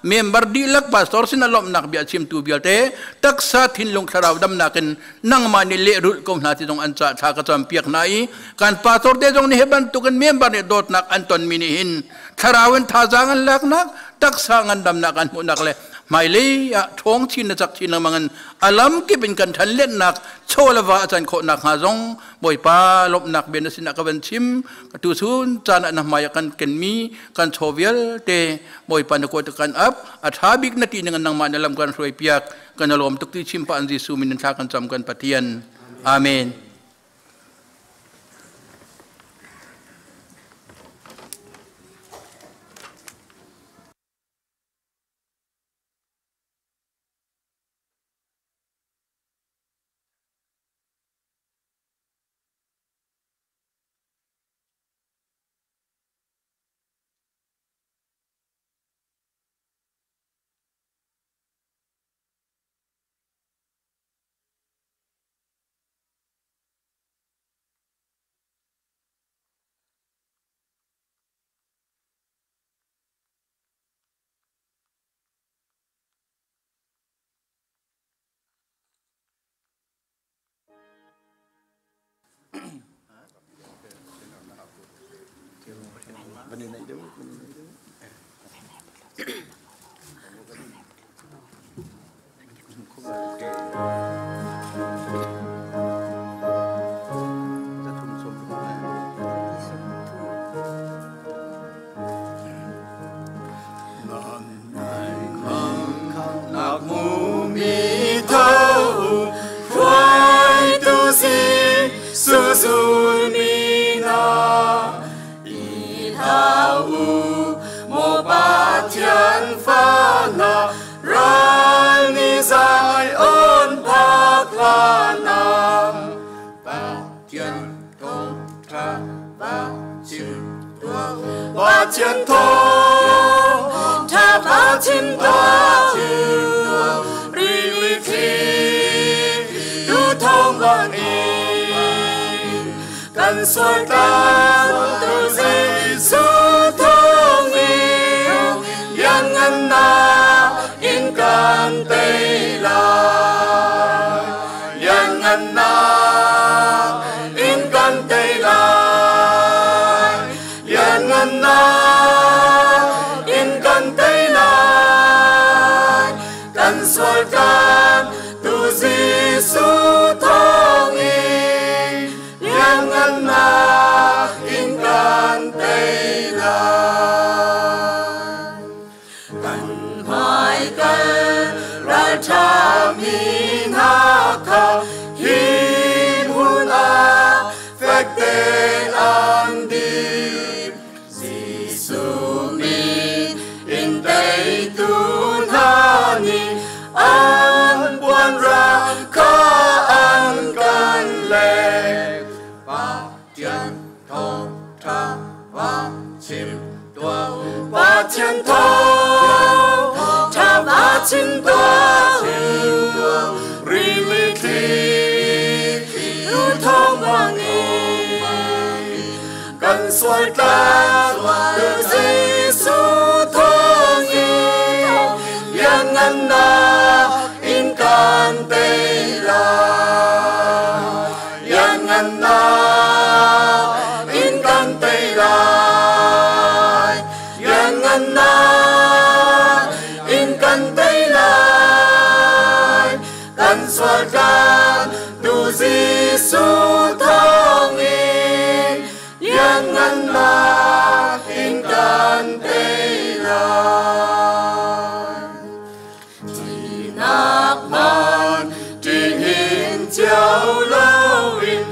Speaker 11: member dihlak pastor sin a lawmhnak bia chimtu vialte taksa thinlung thlarau damnak in nangmah nih lehrulh ko hna ti zong an ca thla ka campiak hna i kan pastor te zong nih hi bantukin member nih dawtnak an tonmi nih hin thlarau in thazaang an laknak, taksa ngandamnak an hmuhnak le hmailei ah ṭhawng chin le cak chin lengmang in a lam kip in kan ṭhan lennak chaw le va a can khawh nakhnga zong Bawipa lawmhnak bia na sinah ka van chim. Tu chun caan ah na hmai ah kan kenmi kan chaw vialte Bawipa na kuat kan ap a ṭha bik na ti ning nangmah na lam kan hruai piak. Kan lawm tuk ti chim pa an Jesuh min in thla kan cam kan Pathian. Amen.
Speaker 1: Van i naih deuh, van i naih deuh.
Speaker 12: Pathian thawng tha Pathian thawng rili thli tu thawng bang in kan sual tlan tu Jesuh thawng in lianngan na in kan tei lai lianngan na in kan tei lai lianngan na in kan tei lai kan sual tlan tu Jesuh thawng in lianngan na in kan tei lai kan hmaikal ralṭha mi hna kha hi hmun ah fek tein an dir Jesuh min in teitu hna nih an puanrang kha an kan lek Pathian thawngṭha va chim tuah u Pathian thawngṭha va chim tuah u rili thli tu thawng bang in kan sual tlan tu Jesuh thawng in lianngan na in kan tei lai lianngan na in kan tei lai lianngan na in kan tei lai kan sual tlan tu Jesuh thawng in lianngan na in kan tei lai Ṭihnak man ṭihin cio loin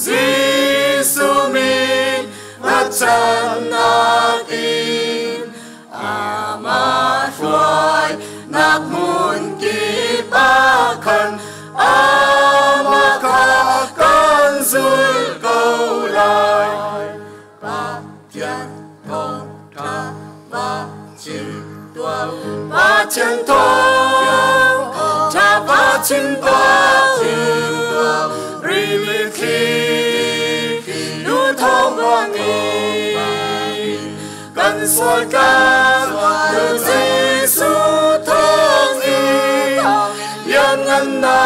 Speaker 12: Jesuh min hngatchannak in amah hruai nak hmun kip ah khan amah kha kan zul ko lai Pathian thawngṭha va chim tuah u Pathian thawngṭha va chim tuah u rili thli nu thawng bang in kan sual tlan tu Jesuh thawng in lianngan na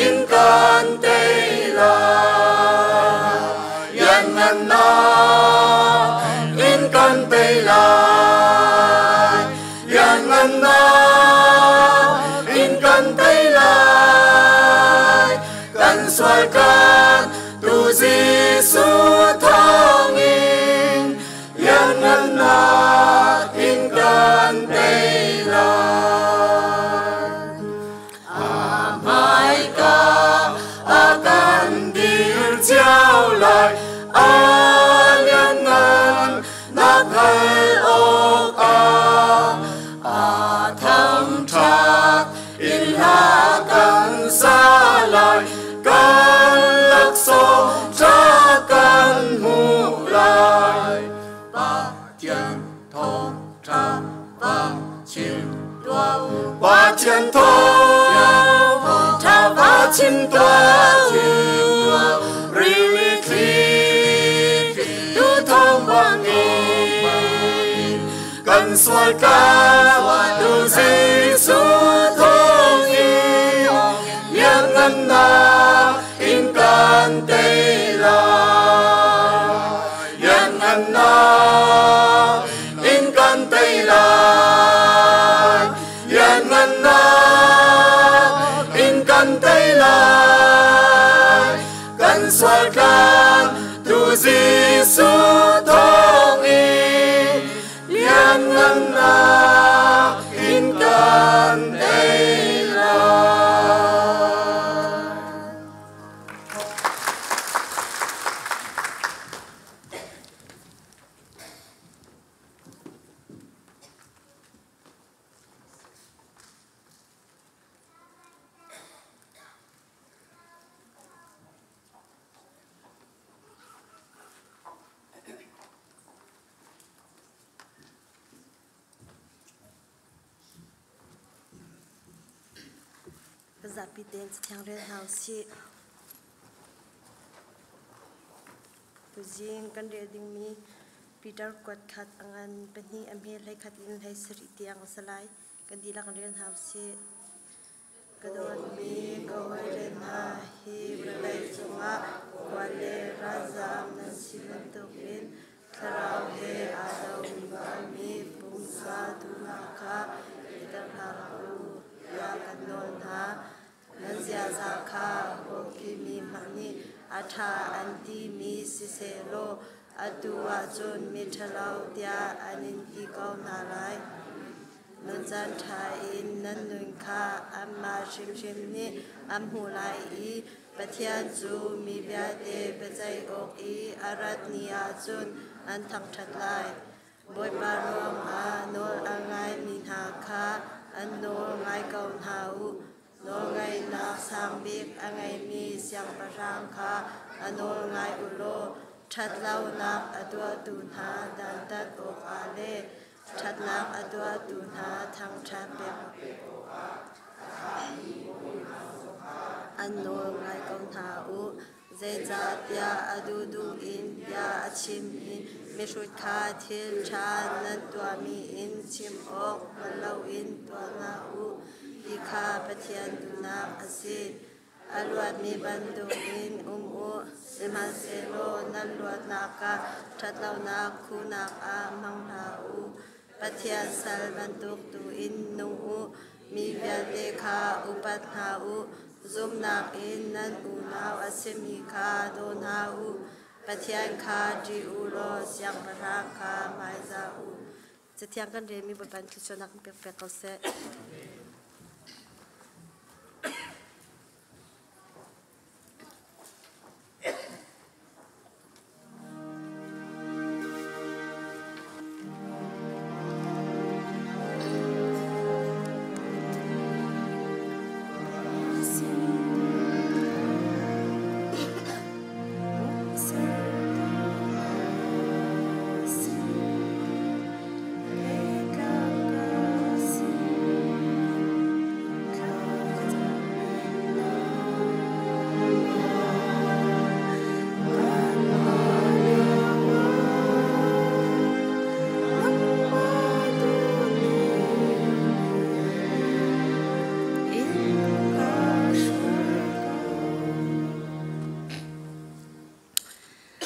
Speaker 12: in kan tei lai lianngan na in kan tei lai lianngan na in kan tei lai kan sual tlan tu Jesuh thawng in lianngan na in kan tei lai a hmaika a kan dir cio lai a lianngan na hngalh awk ah a thangṭhat in hla kan sa lai kan laksawng ṭha kan hmuh lai Pathian thawngṭha va chim tuah u Pathian thawngṭha va chim tuah u rili thli tu thawng bang in kan sual tlan tu Jesuh thawng in lianngan na in kan tei lai lianngan na
Speaker 13: Kan zapi tein cathiang rel hna u sih. Tuzing kan rel dingmi Peter kuat khat a ngan pahnih a hme hlei khat in hlei sarih tiang a si lai. Kan dihlak rel hna u sih. Ka dawtmi ka hawile hna, hi vawlei cungah khual le ralzaam nan si bantukin thlarau he aa domi pumsa duhnak kha iter hlah u tiah kan nawl hna. Nan ziaza kha hawkimi hmanh nih a ṭha an timi sisehlaw atu ahcun miṭhalo tiah an in ti ko hna lai. Nan caan ṭha in nan nun kha anmah hrimhrim nih an hmuh lai i Pathian cu mi vialte biaceih awk i a rat ni ahcun an thangṭhat lai. Bawipa ruangah nawl a ngaimi hna kha an nawl ngai ko hna u. Nawlngaihnak sang bik a ngeimi siangpahrang kha a nawl ngai u law ṭhatlonak a tuahtu hna dantat awkah le ṭhatnak a tuahtu hna thangṭhat pek an nawl ngai ko hna u. Zeicahtiah a duhduh in bia a chimmi mihrut kha thil ṭha nan tuahmi in chim awk hngal loin tuah hna u ti kha Pathian duhnak a si. A luatmi bantukin um u, sihmanhsehlaw nan luatnak ah ṭhatlonak khuhnak ah hmang hlah u. Pathian sal bantuk tu in nung u. Mi vialte kha upat hna u. Zumhnak in nan unau a simi kha daw hna u. Pathian kha ṭih u law siangpahrang kha hmaizah u. Cathiang kan relmi Bawipa nih thluachuahnak in pek pek ko seh.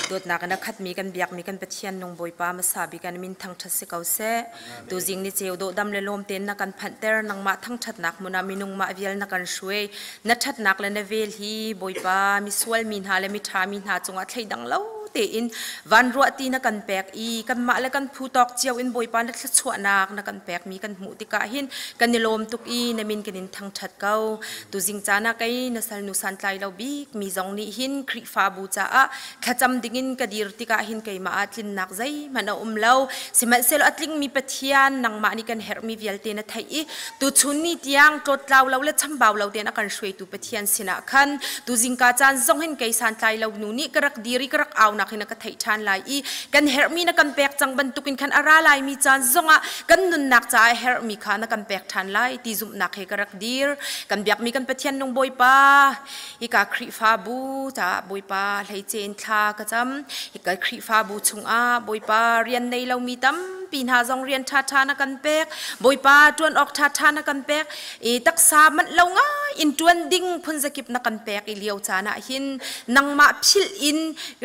Speaker 14: Dawtnak in a khatmi kan biakmi kan Pathian nung Bawipa hmasa bik an min thangṭhat si ko seh. Tuzing ni ceu dawhdam le lawm tein na kan phanhter nangmah thangṭhatnak hmun ah minung mah vial na kan hruai. Na ṭhatnak le na vel hi Bawipa misual mi hna le miṭha mi hna cungah thleidang lo tein van ruahti na kan pek i kanmah le kan phu tawk cio in Bawipa na thluachuahnak na kan pekmi kan hmuh tikah hin kan i lawm tuk i na min kan in thangṭhat ko. Tuzing caan ah kei na salnu santlai lo bik mi zong nih hin Khrihfabu caah thlacam dingin ka dir tikah hin keimah ah tlinnak zeihmanh a um lo. Sihmanhsehlaw a tlingmi Pathian nangmah nih kan herhmi vialte na theih i tuchun ni tiang tlawttlau lo le chambau lo tein a kan hruaitu Pathian sinah khan tu zingka caan zong hin kei santlai lo nu nih ka rak dir i ka rak aunak hin a ka theih ṭhan lai i kan herhmi na kan pek cang bantukin khan a ra laimi caan zongah kan nunnak caah herhmi kha na kan pek ṭhan lai ti zumhnak he ka rak dir. Kan biakmi kan Pathian nung Bawipa, hika Khrihfabu caah Bawipa hleice in thla ka cam. Hika Khrihfabu chungah Bawipa rian nei lomi tampi hna zong rian ṭhaṭha na kan pek. Bawipa ṭuan awk ṭhaṭha na kan pek. I taksa manh lo ngai in ṭuan ding phunzakip na kan pek i lio caan ah hin nangmah philh in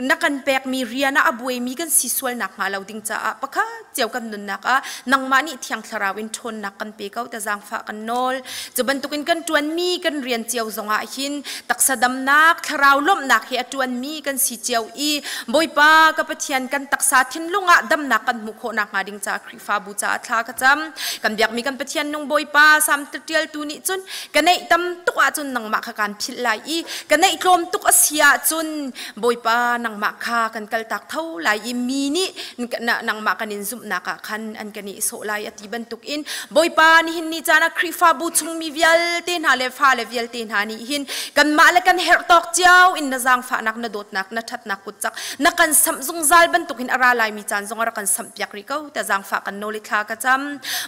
Speaker 14: na kan pekmi rian ah a buaimi kan si sual nakhnga lo ding caah pakhat cio kan nunnak ah nangmah nih Thiang Thlarau in ṭhawnnak kan pe ko ta zaangfah kan nawl. Cu bantukin kan ṭuanmi kan rian cio zongah hin taksa damnak, thlarau lawmhnak hi a ṭuanmi kan si cio i Bawipa ka Pathian kan taksa thinlung ah damnak kan hmuh khawh nakhnga ding caah Khrihfabu caah thla ka cam. Kan biakmi kan Pathian nung Bawipa Salm ṭialtu nih cun ka neih tam tuk ahcun nangmah kha kaan philh lai i ka neih tlawm tuk a si ahcun Bawipa nangmah kha kan kaltak tho lai i mi nih nangmah kan in zumhnak ah khan an kan i sawh lai a ti bantukin Bawipa nihin ni caan ah Khrihfabu chungmi vialte hna le fale vialte hna nih hin kanmah le kan herh tawk cio in na zaangfahnak na dawtnak na ṭhatnak kutcak na kan samh zungzal bantukin a ra laimi caan zong a rak kan samh piak rih ko ta zaangfah kan nawl i thla ka cam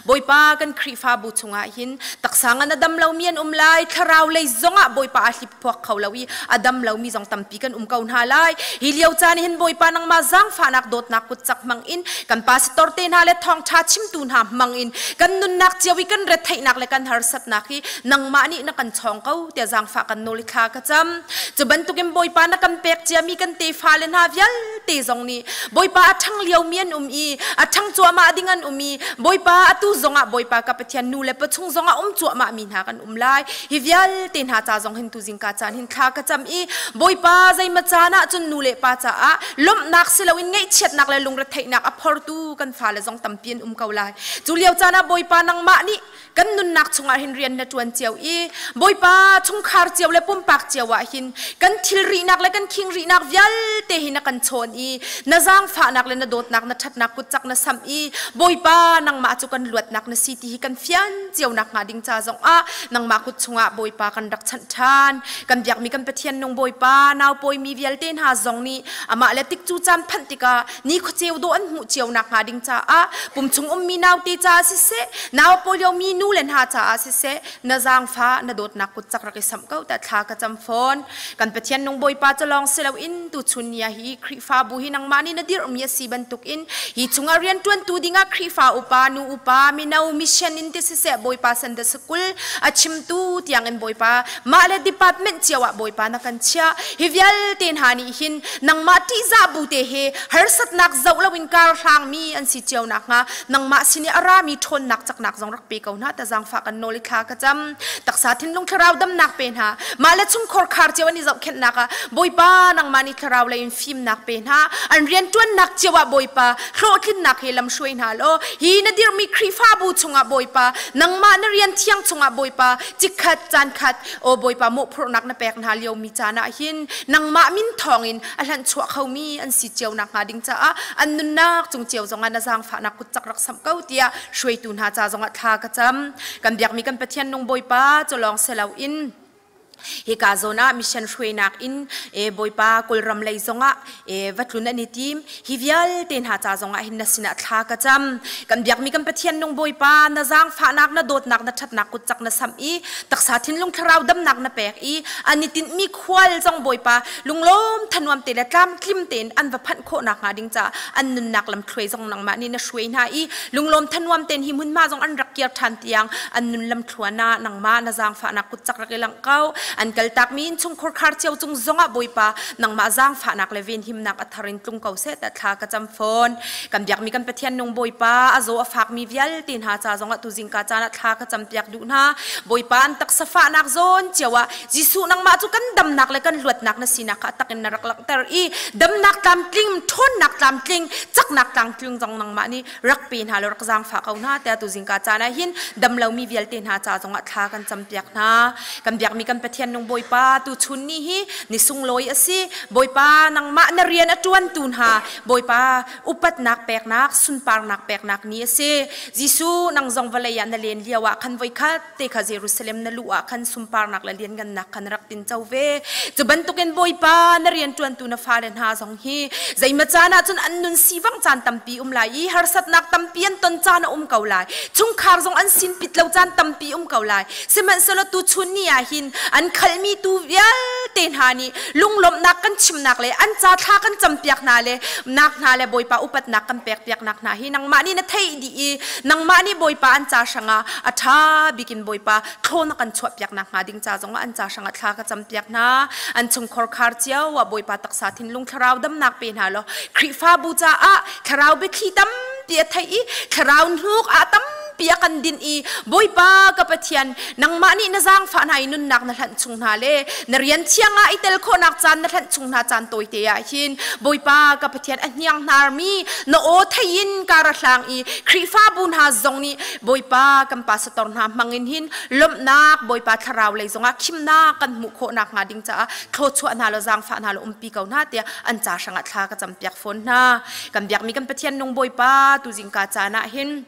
Speaker 14: Bawipa kan Khrihfabu chungah hin taksa ngan a dam lomi an um lai. Thlarau lei zongah Bawipa a hliphuak kho lo i a dam lomi zong tampi kan um ko hna lai. Hi lio caan hin Bawipa nangmah zaangfahnak dawtnak kut cak hmang in kan pastor te hna le thawngṭha chimtu hna hmang in kan nunnak cio i kan retheihnak le kan harsatnak hi nangmah nih na kan chawng ko tiah zaangfah kan nawl i thla ka cam. Cu bantukin Bawipa na kan pek ciami kan tefa le hna vialte zong nih Bawipa a ṭhang liomi an um i a ṭhang cuahmah ding an um i Bawipa atu zongah Bawipa ka Pathian nu le pa chung zongah um cuahmah mi hna kan um lai. Hi vialte hna ca zong hin tuzingka caan hin thla ka cam i Bawipa zeimaw caan ah cun nu le pa caah lawmhnak si loin ngaihchiatnak le lungretheihnak a phortu kan fale zong tampi an um ko lai. Cu lio caan ah Bawipa nangmah nih kan nunnak chungah hin rian na ṭuan cio i Bawipa chungkhar cio le pumpak cio ah hin kan thilrihnak le kan khingrihnak vialte hi na kan chawn i na zaangfahnak le na dawtnak na ṭhatnak kutcak na samh i Bawipa nangmah cu kan luatnak na si ti hi kan fian cio nak hnga ding ca zongah nangmah kut chungah Bawipa kan rak chanh ṭhan. Kan biakmi kan Pathian nung Bawipa nau pawimi vialte hna zong nih amah le tikcu caan phanh tikah ni khuaceu dawh an hmuh cio nak hnga ding caah pum chung ummi naute caah siseh nau pawi liomi nu le hna caah siseh na zaangfa na dawtnak kut cak rak i samh ko ta thla ka cam fawn. Kan Pathian nung Bawipa cu lawng si loin tuchun ni ah hi Khrihfabu hi nangmah nih na dirhmi a si bantukin hi chungah rianṭuantu dingah Khrihfa upa nu upa mino mission in ti siseh Bawipa Sunday School a chimtu tiangin Bawipa mah le department cio ah Bawipa na kan chiah. Hi vialte hna nih hin nangmah ṭihzah bu te he harsatnak zoh loin kar hlangmi an si cio nakhnga nangmah sin i a rami ṭhawnnak caknak zong rak pe ko hna ta zaangfah kan nawl i thla ka cam. Taksa thinlung thlarau damnak pe hna. Mah le chungkhor khar cio an i zohkhenhnak ah Bawipa nangmah nih thlarau lei in fimnak pe hna. An rianṭuannak cio ah Bawipa hlawhtlinnak he lam hruai hna law hi na dirhmi Khrihfabu chungah Bawipa nangmah na rian thiang chungah Bawipa chikkhat caan khat aw Bawipa mawhphurhnak na pek hna liomi caan ah hin nangmah min thawngin a hlanh chuah khomi an si cio nakhnga ding caah an nunnak cung cio zongah na zaangfahnak kut cak rak samh ko tiah hruaitu hna ca zongah thla ka cam. Kan biakmi kan Pathian nung Bawipa cu lawng si loin hika zawn ah mission hruainak in e Bawipa Kawlram lei zongah e va tlun an i tim. Hi vialte hna ca zongah hin na sinah thla ka cam. Kan biakmi kan Pathian nung Bawipa na zaangfahnak na dawtnak na ṭhatnak kut cak na samh i taksa thinlung thlarau damnak na pek i an i tinhmi khual zong Bawipa lunglawm thanuam te le tlamtlim tein an va phanh khawh nakhnga ding caah an nunnak lamthluai zong nangmah nih na hruai hna i lunglawm thanuam tein hi hmunhma zong an rak kir ṭhan tiang an nun lamthluan ah nangmah na zaangfahnak kut cak rak i langh ko. An kaltakmi innchungkhur khar cio cung zongah Bawipa nangmah zaangfahnak le venhimnak a thar in tlung ko seh ta thla ka cam fawn. Kan biakmi kan Pathian nung Bawipa a zaw a fakmi vialte hna ca zongah tu zingka caan ah thla ka campiak duh hna. Bawipa an taksa fahnak zawn cio ah Jesuh nangmah cu kan damnak le kan luatnak na sinak kha a tak in na rak langhter i damnak tlamtling, ṭhawnnak tlamtling, caknak tlamtling zong nangmah nih rak pe hna law rak zaangfah ko hna tiah tu zingka caan ah hin damlomi vialte hna ca zongah thla kan campiak hna. Kan biakmi kan Pathian nung Bawipa tu chun ni hi ni sunglawi a si. Bawipa nangmah na rian a ṭuantu hna Bawipa upatnak peknak, sunparnak peknak ni a si. Jesuh nang zong vawlei ah na len lio ah khan voikhat te kha Jerusalem na luh ah khan sunparnak le lianngannak khan rak tin co ve. Cu bantukin Bawipa na rian ṭuantu na fale hna zong hi zeimaw caan ah cun an nun sivang caan tampi um lai i harsatnak tampi an ton caan a um ko lai. Chungkhar zong an sin pit lo caan tampi um ko lai. Sihmanhsehlaw tuchun ni ah hin an khalhmi tu vialte hna nih lunglawmhnak kan chimnak le an ca thla kan campiak hna le nak hna le Bawipa upatnak kan pekpiaknak hna hi nangmah nih na theih dih i nangmah nih Bawipa an ca hrangah a ṭha bikin Bawipa thlaw na kan chuahpiaknak hnga ding ca zongah an ca hrangah thla ka campiak hna. An chungkhor khar cio ah Bawipa taksa thinlung thlarau damnak pe hna law Khrihfabu caah thlarau biathli tampi a theih i thlarau hnuk ah tampi a kan dinh i Bawipa ka Pathian nangmah nih na zaangfah hna i nunnak na hlanh chung hna le na rian thiang ah i tel khawhnak caan na hlanh chung hna caan tawite ah hin Bawipa ka Pathian a hniang hnarmi na aw thei in kar a hlang i Khrihfabu hna zong nih Bawipa kan pastor hna hmang in hin lawmhnak Bawipa thlarau lei zongah khimnak kan hmuh khawh nakhnga ding caah thluachuah hna law zaangfah hna law umpi ko hna tiah an ca hrangah thla ka campiak fawn hna. Kan biakmi kan Pathian nung Bawipa tu zingka caan ah hin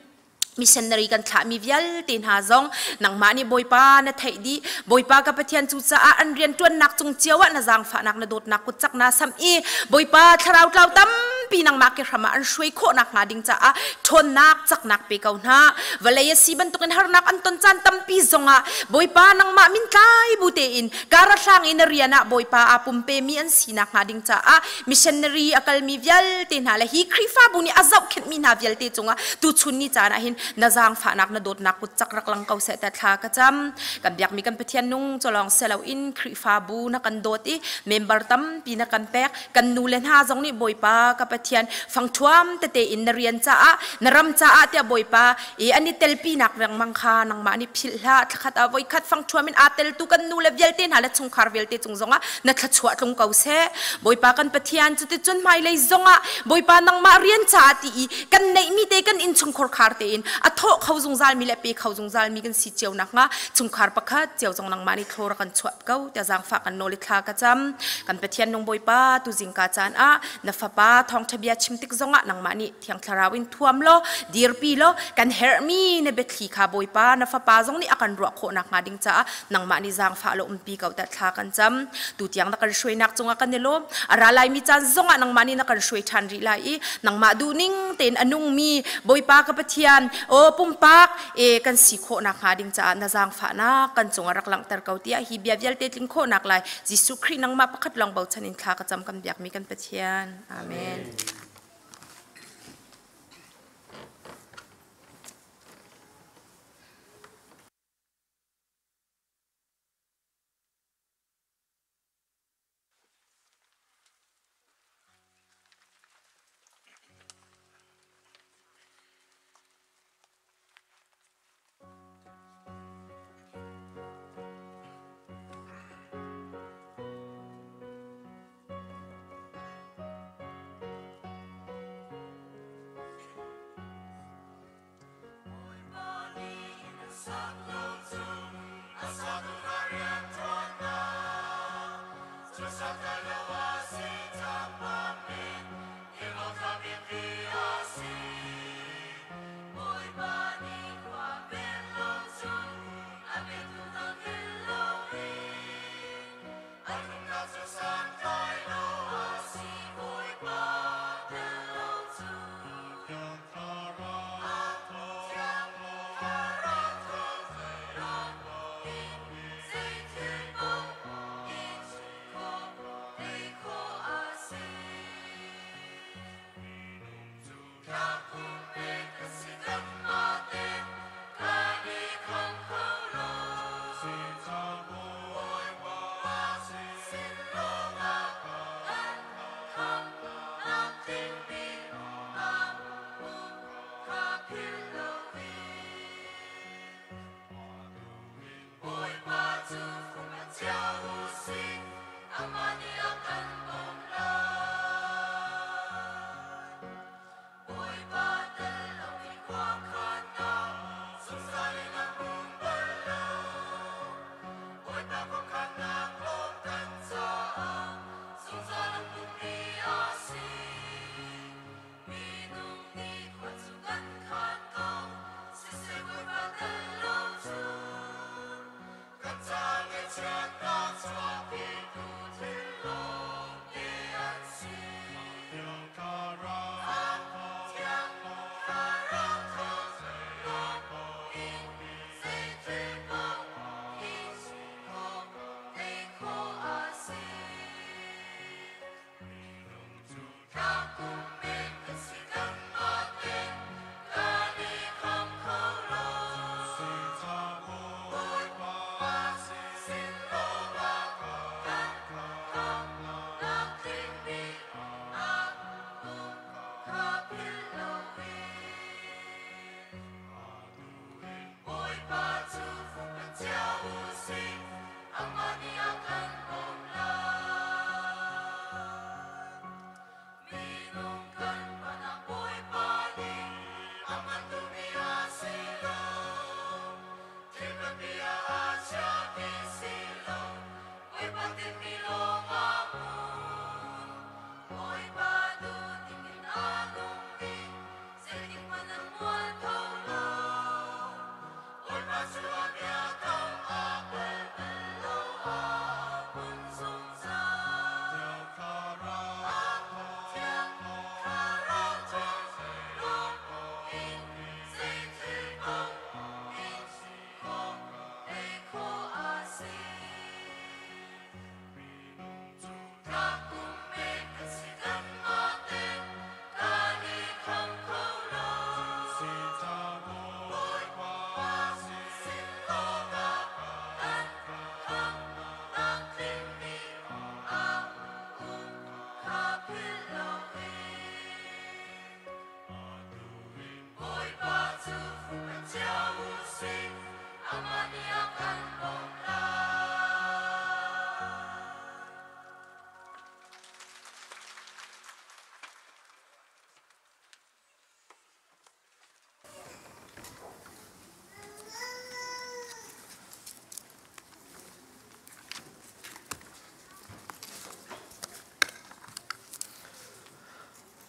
Speaker 14: missionary kan thlahmi vialte hna zong nangmah nih Bawipa na theih dih. Bawipa ka Pathian cu caah an rianṭuannak cung cio ah na zaangfahnak na dawtnak kut cak na samh i Bawipa thlarau tlau tampi tampi nangmah ke hram ah an hruai khawh nakhnga ding caah ṭhawnnak caknak pe ko hna. Vawlei a si bantukin harnak an ton caan tampi zongah Bawipa nangmah min tlai bu tein karahlang in na rian ah Bawipa aa pumpemi an si nakhnga ding caah missionary a kalmi vialte hna le hi Khrihfabu nih a zohkhenhmi hna vialte cungah tuchun ni caan ah hin na zaangfahnak na dawtnak kut cak rak lang ko seh ta thla ka cam. Kan biakmi kan Pathian nung cawlawng siloin Khrihfabu na kan dawt i member tampi na kan pek. Kan nu le hna zong nih Bawipa ka Pathian fangṭhuam tete in na rian caah na ram caah tiah Bawipa i an i telpinak lengmang kha nangmah nih philh hlah. Thlakhat ah voikhat fangṭhuam in aa teltu kan nu le vialte hna le chungkhar vialte cung zongah na thluachuah tlung ko seh. Bawipa kan Pathian, cuticun hmailei zongah Bawipa nangmah rian caah ti i kan neihmi te kan innchungkhar khar tein a thawh kho zungzalmi le pe kho zungzalmi kan si cio nakhnga chungkhar pakhat cio zong nangmah nih thlawr kan chuah ko tiah zaangfah kan nawl i thla ka cam. Kan Pathian nung Bawipa, tu zingka caan ah na fapa thawngṭha bia chim tik zongah nangmah nih Thiang Thlarau in thuam law dirpi law kan herhmi na biathli kha Bawipa na fapa zong nih a kan ruah khawh nakhnga ding caah nangmah nih zaangfah law umpi ko tiah thla kan cam. Tutiang na kan hruainak cungah kan i lawm. A ra laimi caan zongah nangmah nih na kan hruai ṭhan rih lai i nangmah duhning tein a nungmi Bawipa ka Pathian, aw pumpak e kan si khawh nakhnga ding caah na zaangfahnak kan cungah rak langhter ko tiah hi bia vialte tling khawh nak lai Jesuh Khrih nangmah pakhat lawng bochan in thla ka cam kan biakmi kan Pathian. Amen.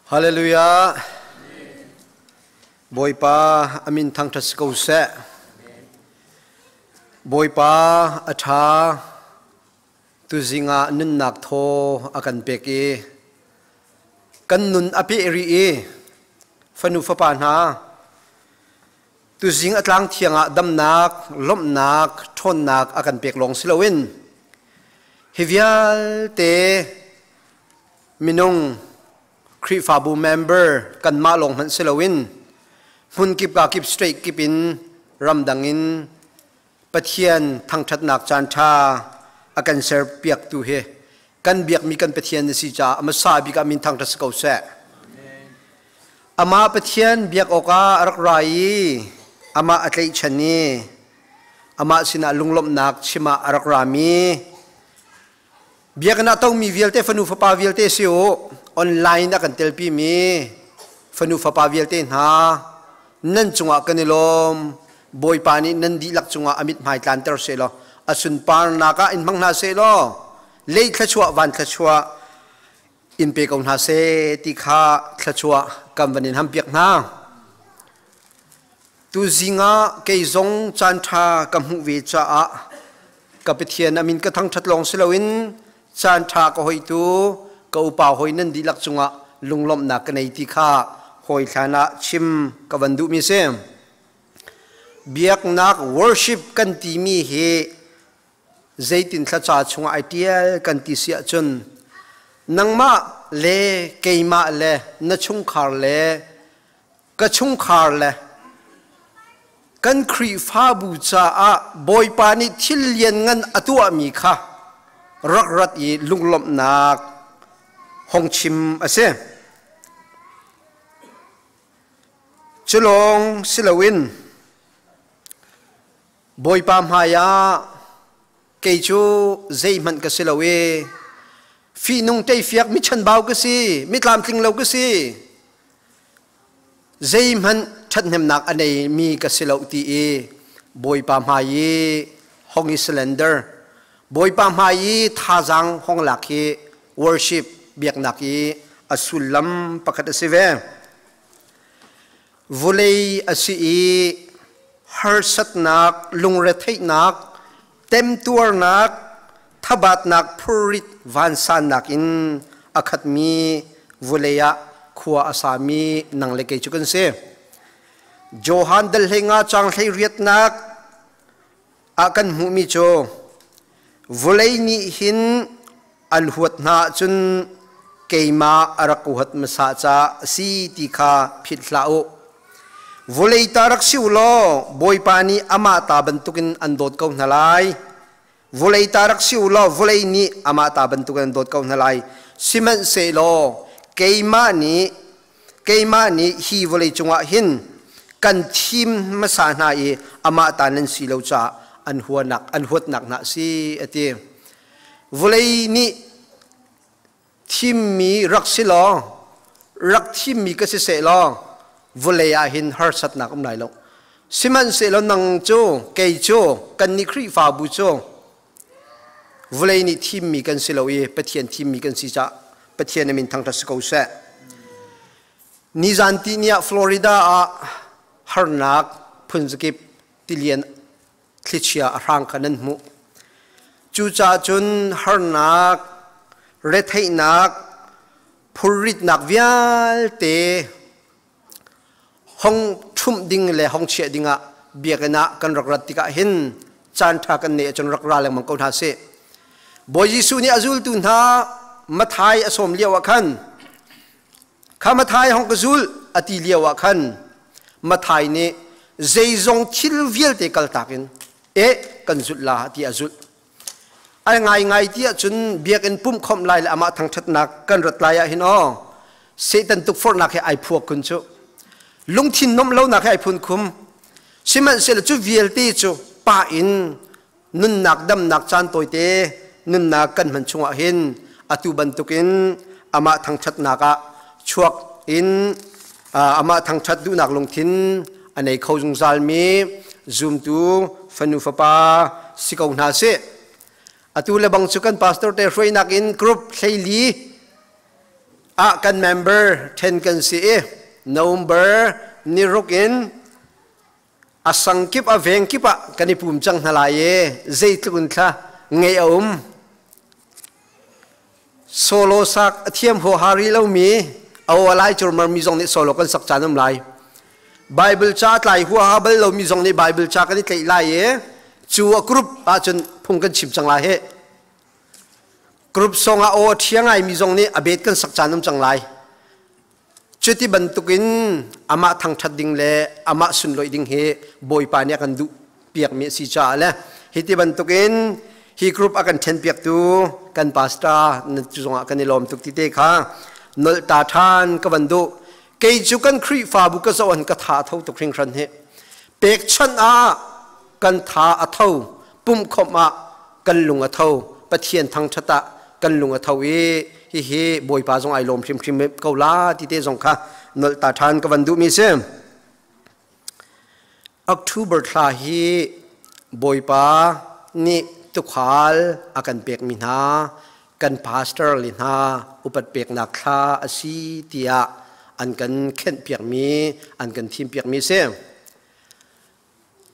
Speaker 15: Hallelujah. Bawipa amin thangṭhat si ko seh. Bawipa a ṭha. Tuzing ah nunnak thaw a kan pek i kan nun a peh rih i fanu fapa hna tuzing a tlang thiang ah damnak, lawmhnak, ṭhawnnak a kan pek lawng si loin hi vialte minung Khrihfabu member kanmah lawng hmanh si loin hmun kip ka kip state kip in ramdang in Pathian thangṭhatnak caan ṭha a kan serpiaktu hi kan biakmi kan Pathian na si caah a hmasa bik ah min thangṭhat si ko seh. Amah Pathian biak awkah a rak ra i amah a tlaihchan i amah sinah lunglawmhnak chim ah a rak rami biakinn ah tomi vialte fanu fapa vialte si u online a kan telpimi fanu fapa vialte hna nan cungah kan i lawm. Bawipa nih nan dihlak cungah a mithmai tlanter seh law a sunparnak ah in hmang hna seh law lei thluachuah van thluachuah in pe ko hna seh ti kha thluachuah kan van in hampiak hna. Tuzing ah kei zong caan ṭha ka hmuh ve caah ka Pathian a min ka thangṭhat lawng si loin caan ṭha ka hoitu ka upa hawi nan dihlak cungah lunglawmhnak ka nei ti kha hawi hlan ah chim ka van duhmi si. Biaknak worship kan timi hi zeitin thlaca chungah ai ṭial kan ti si ahcun nangmah le keimah le na chungkhar le ka chungkhar le kan Khrihfabu caah Bawipa nih thil lianngan a tuahmi kha rak rat i lunglawmhnak hong chim a si. Culawng si loin Bawipa hmaiah kei cu zeihmanh ka si lo i fihnung teifiak mi chanbau ka si, mi tlamtling lo ka si, zeihmanh ṭhathnemnak a neimi ka si lo ti i Bawipa hmai i hong i surrender, Bawipa hmai i thazaang hong lak hi worship biaknak i a sullam pakhat a si ve. Vulei a si i harsatnak, lungretheihnak, temtuarnak, thabatnak phurrit vansannak in a khatmi vulei ah khua a sami nang le kei cu kan si. Johan dal hlei nga cang hlei riatnak ah kan hmuhmi cu vulei nih hin an huat hna ahcun keimah a rak uhat hmasa caah a si ti kha philh hlah u. Vulei ta rak si u law Bawipa nih amah ta bantukin an dawt ko hna lai. Vulei ta rak si u law vulei nih amah ta bantukin an dawt ko hna lai. Sihmanhsehlaw keimah nih keimah nih hi vawlei cungah hin kan thim hmasa hna i amah ta nan si lo caah an huanak an huatnak hna a si a ti. Vawlei nih thimmi rak si law rak thimmi ka si seh law vawlei ah hin harsatnak um lai lo. Sihmanhsehlaw nang cu kei cu kannih Khrihfabu cu vawlei nih thimmi kan si lo i Pathian thimmi kan si caah Pathian a min thangṭhat si ko seh. Nizan ti ni ah Florida ah harnak phunzakip tilian thlichia a hrang kha nan hmuh. Cucaah cun harnak, retheihnak, phurritnak vialte hong ṭhumh ding le hong chiah dingah biakinn ah kan rak rat tikah hin caan ṭha kan neih ahcun rak ra lengmang ko hna sih. Bawi Jesuh nih a zultu hna Mathai a sawm lio ah khan kha Mathai hong ka zul a ti lio ah khan Mathai nih zeizong thil vialte kaltak in e kan zulh la ti a zulh. Ai ngai ngai ti ahcun biakinn pumh khawmh lai le amah thangṭhatnak kan rat lai ah hin aw Satan tukforhnak he ai phuak kun cu lungthin nomh lonak he ai phun khum sihmanhsehlaw cu vialte cu pa in nunnak damnak caan tawite nunnak kan hman chungah hin atu bantukin amah thangṭhatnak ah chuak in amah thangṭhat duhnak lungthin a nei kho zungzalmi zumtu fanu fapa si ko hna sih. Atu le bang cu kan pastor te hruainak in group 14. Ah kan member then kan si i November ni ruk in a sang kip a veng kip ah kan i pum cang hna lai i zeitluk in thla ngei a um. Solo sak a thiam huaha rih lomi a aw a lai curmar mi zong nih solo kan sak caan um lai. Bible ca tlai huaha bal lomi zong nih Bible ca kan i tlaih lai i cu a group ahcun phung kan chim cang lai hih. Group song ah aw a ṭhia ngaimi zong nih a bet kan sak caan um cang lai. Cuti bantukin amah thangṭhat ding le amah sunlawih ding hi Bawipa nih a kan duh piakmi a si caah le hi ti bantukin hi group a kan ṭhenpiaktu kan pastor na cu zongah kan i lawm tuk ti te kha nolh ta ṭhan ka van duh. Kei cu kan Khrihfabu ka zoh an ka tha a tho tuk hringhran hi. Pekchanh ah kan tha a tho, pumhkhawmh ah kan lung a tho, Pathian thangṭhat ah kan lung a tho i hihi Bawipa zong ai lawm hrimhrim ko la ti te zong kha nolh ta ṭhan ka van duhmi si. October thla hi Bawipa nih tukhal a kan pekmi hna kan pastor le hna upat peknak thla a si tiah an kan khenhpiakmi an kan thimpiakmi si.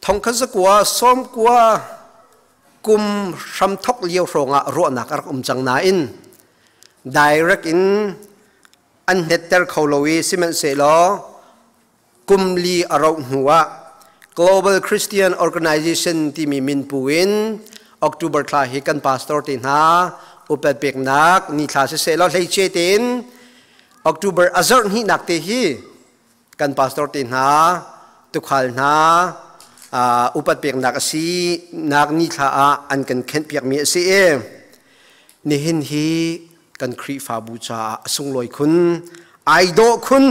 Speaker 15: Thongkhat zakua sawmkua kum hramthok lio hrawngah ruahnak a rak um cang nain direct in an hnetter kho lo i sihmanhsehlaw kum li a rauh hnu ah Global Christian Organization timi min pu in October thla hi kan pastor te hna upat peknak ni thla siseh law hleice tein October a zarh hnihnak te hi kan pastor te hna tukhal hna upat peknak a si nak ni thla ah an kan khenh piakmi a si i nihin hi kan Khrihfabu caah a sunglawi khun ai dawh khun.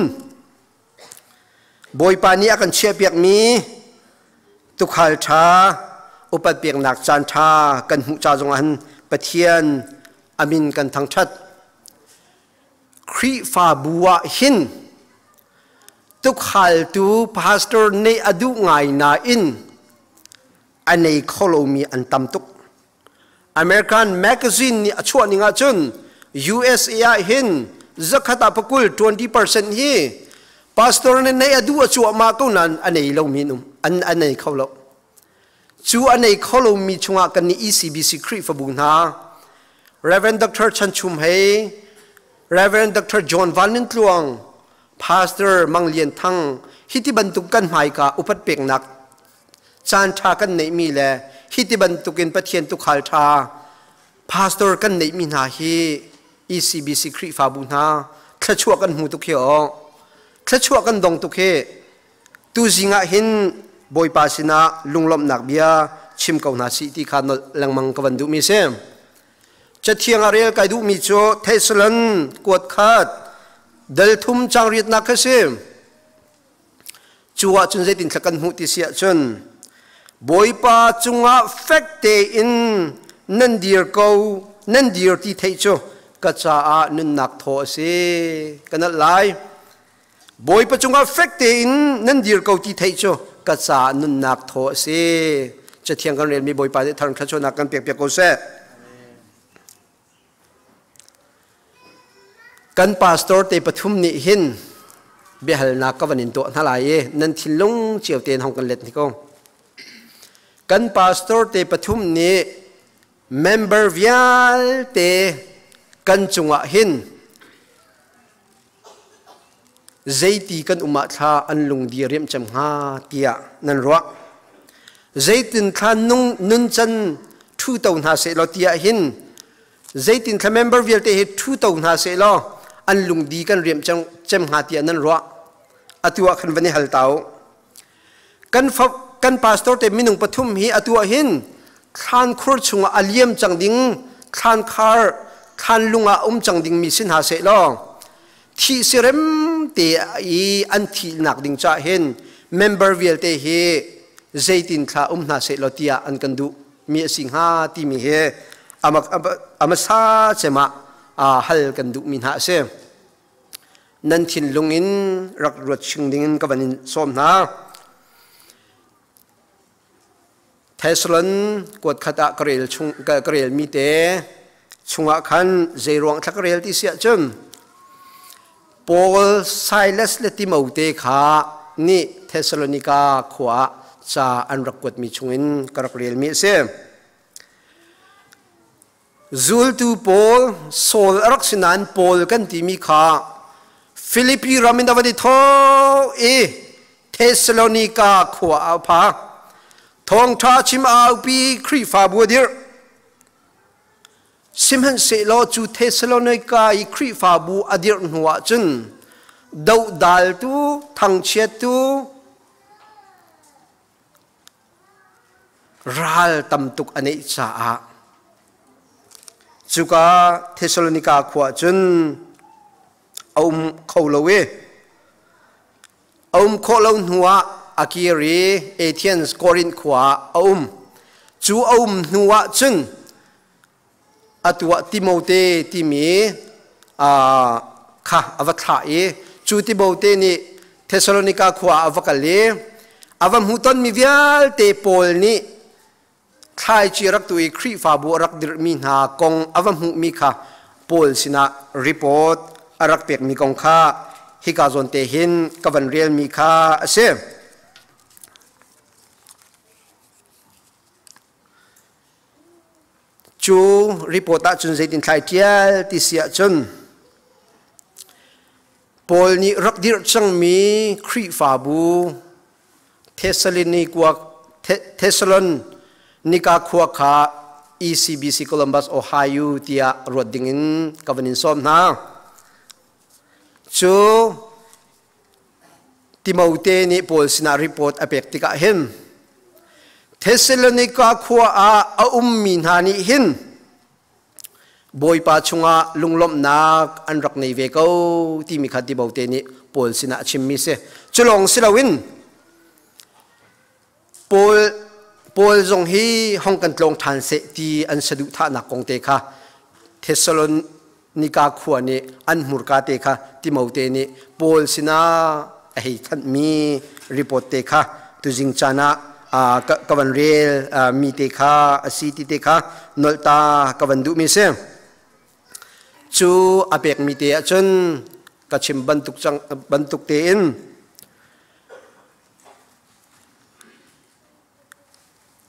Speaker 15: Bawipa nih a kan chiahpiakmi tukhal ṭha upat peknak caan ṭha kan hmuh ca zongah hin Pathian amin kan thangṭhat. Khrihfabu ah hin tukhaltu pastor neih a duh ngai nain a nei kho lomi an tam tuk. American magazine nih a chuah ning ahcun USA ah hin zakhat ah pakul 20% hi pastor nih neih a duh a cuahmah ko nain a nei lomi an um an a nei kho lo. Cu a nei kho lomi chungah kan nih ECBC Khrihfabu hna Reverend Dr. Chan Chum Hei, Reverend Dr. John Van Nun Tluang, Pastor Mang Lian Thang hi ti bantuk kan hmaika upat peknak caan ṭha kan neihmi le hi ti bantukin Pathian tukhal ṭha pastor kan neihmi hna hi ECBC Khrihfabu hna thluachuah kan hmu tuk hi aw thluachuah kan dong tuk hi. Tuzing ah hin Bawipa sinah lunglawmhnak bia chim ko hna sih ti kha nolh lengmang ka van duhmi si. Cathiang ah rel kai duhmi cu Thessalon kuat khat dal thum cang riatnak kha si. Cu ah cun zeitin thla kan hmuh ti si ahcun Bawipa cungah fek tein nan dir ko nan dir ti theih cu ka caah nunnak thaw a si. Ka nalh lai. Bawipa cungah fek tein nan dir ko ti theih cu ka caah nunnak thaw a si. Cathiang kan relmi Bawipa nih thar thluachuahnak kan pekpiak ko seh. Kan pastor te pathum nih hin biahalnak ka van in tuah hna lai i nan thinlung cio tein hong kan let ni ko. Kan pastor te pathum nih member vialte kan cungah hin Zeiti kan um ah thla an lungdi riamh cem hnga tiah nan ruah. Zeitin thla nung nuncan ṭhu to hna seh law tiah hin zeitin thla member vialte hi ṭhu to hna seh law an lungdi kan riamh cem hnga tiah nan ruah. Atu ah khan van i hal ta u. Kan kan pastor te minung pathum hi atu ah hin thlan khur chungah a liam cang ding thlan khar thlan lung ah um cang ding mi si hna seh law thih sirem te i an thihnak ding ca hin member vialte hi zeitin thla um hna seh law tiah an kan duh mi a si hnga timi hi amasa cema hal kan duh mi hna a si. Nan thinlung in rak ruat ching dingin ka van in sawm hna. Thessalon kuat khat ah ka rel chung ka rel mi te chungah khan zei ruang thla ka rel ti si ahcun. Paul, Silas le Timote kha nih Thessalonika khua ah ca an rak kuatmi chungin ka rak relmi a si. Zultu pawl Saul a rak si nain Paul kan timi kha Filipi ram in a van i thawh i Thessalonika khua ah a pha. Thawngṭha chim aupi Khrihfabu a dirh. Sihmanhsehlaw cu Thessalonika i Khrihfabu a dirh hnuah cun dohdaltu, thangchiattu, ral tam tuk a neih caah cuka Thessalonika khua cun a um kho lo i a um khawh lo hnuah a kir i Athens Korinth khua ah a um. Cu a um hnuah cun atu ah Timote timi kha a va thlah i cu Timote nih Thessalonika khua ah a va kal i a va hmuhtonmi vialte pawl nih thlaici rak tu i Khrihfabu a rak dirhmi hna kong a va hmuhmi kha Paul sinah report a rak pekmi kong kha hika zawn te hin ka van relmi kha a si. Cu report ah cun zeitin thlai ṭial ti si ahcun Paul nih rak dirh cangmi Khrihfabu Thessalonika khua kha ECBC Columbus, Ohio tiah ruat dingin ka van in sawm hna. Cu Timote nih Paul sinah report a pek tikah hin Thessalonika khua ah a ummi hna nih hin Bawipa chungah lunglawmhnak an rak nei ve ko timi kha Timote nih Paul sinah a chimmi si. Cu lawng si loin Paul Paul zong hi hong kan tlawng ṭhan seh ti an saduhthahnak kong te kha Thessalonika khua nih an hmurka te kha Timote nih Paul sinah a hei thanhmi report te kha tuzing caan ah ka van rel mi te kha a si ti te kha nolh ta ka van duhmi si. Cu a pekmi te ahcun ka chim bantuk cang bantuk tein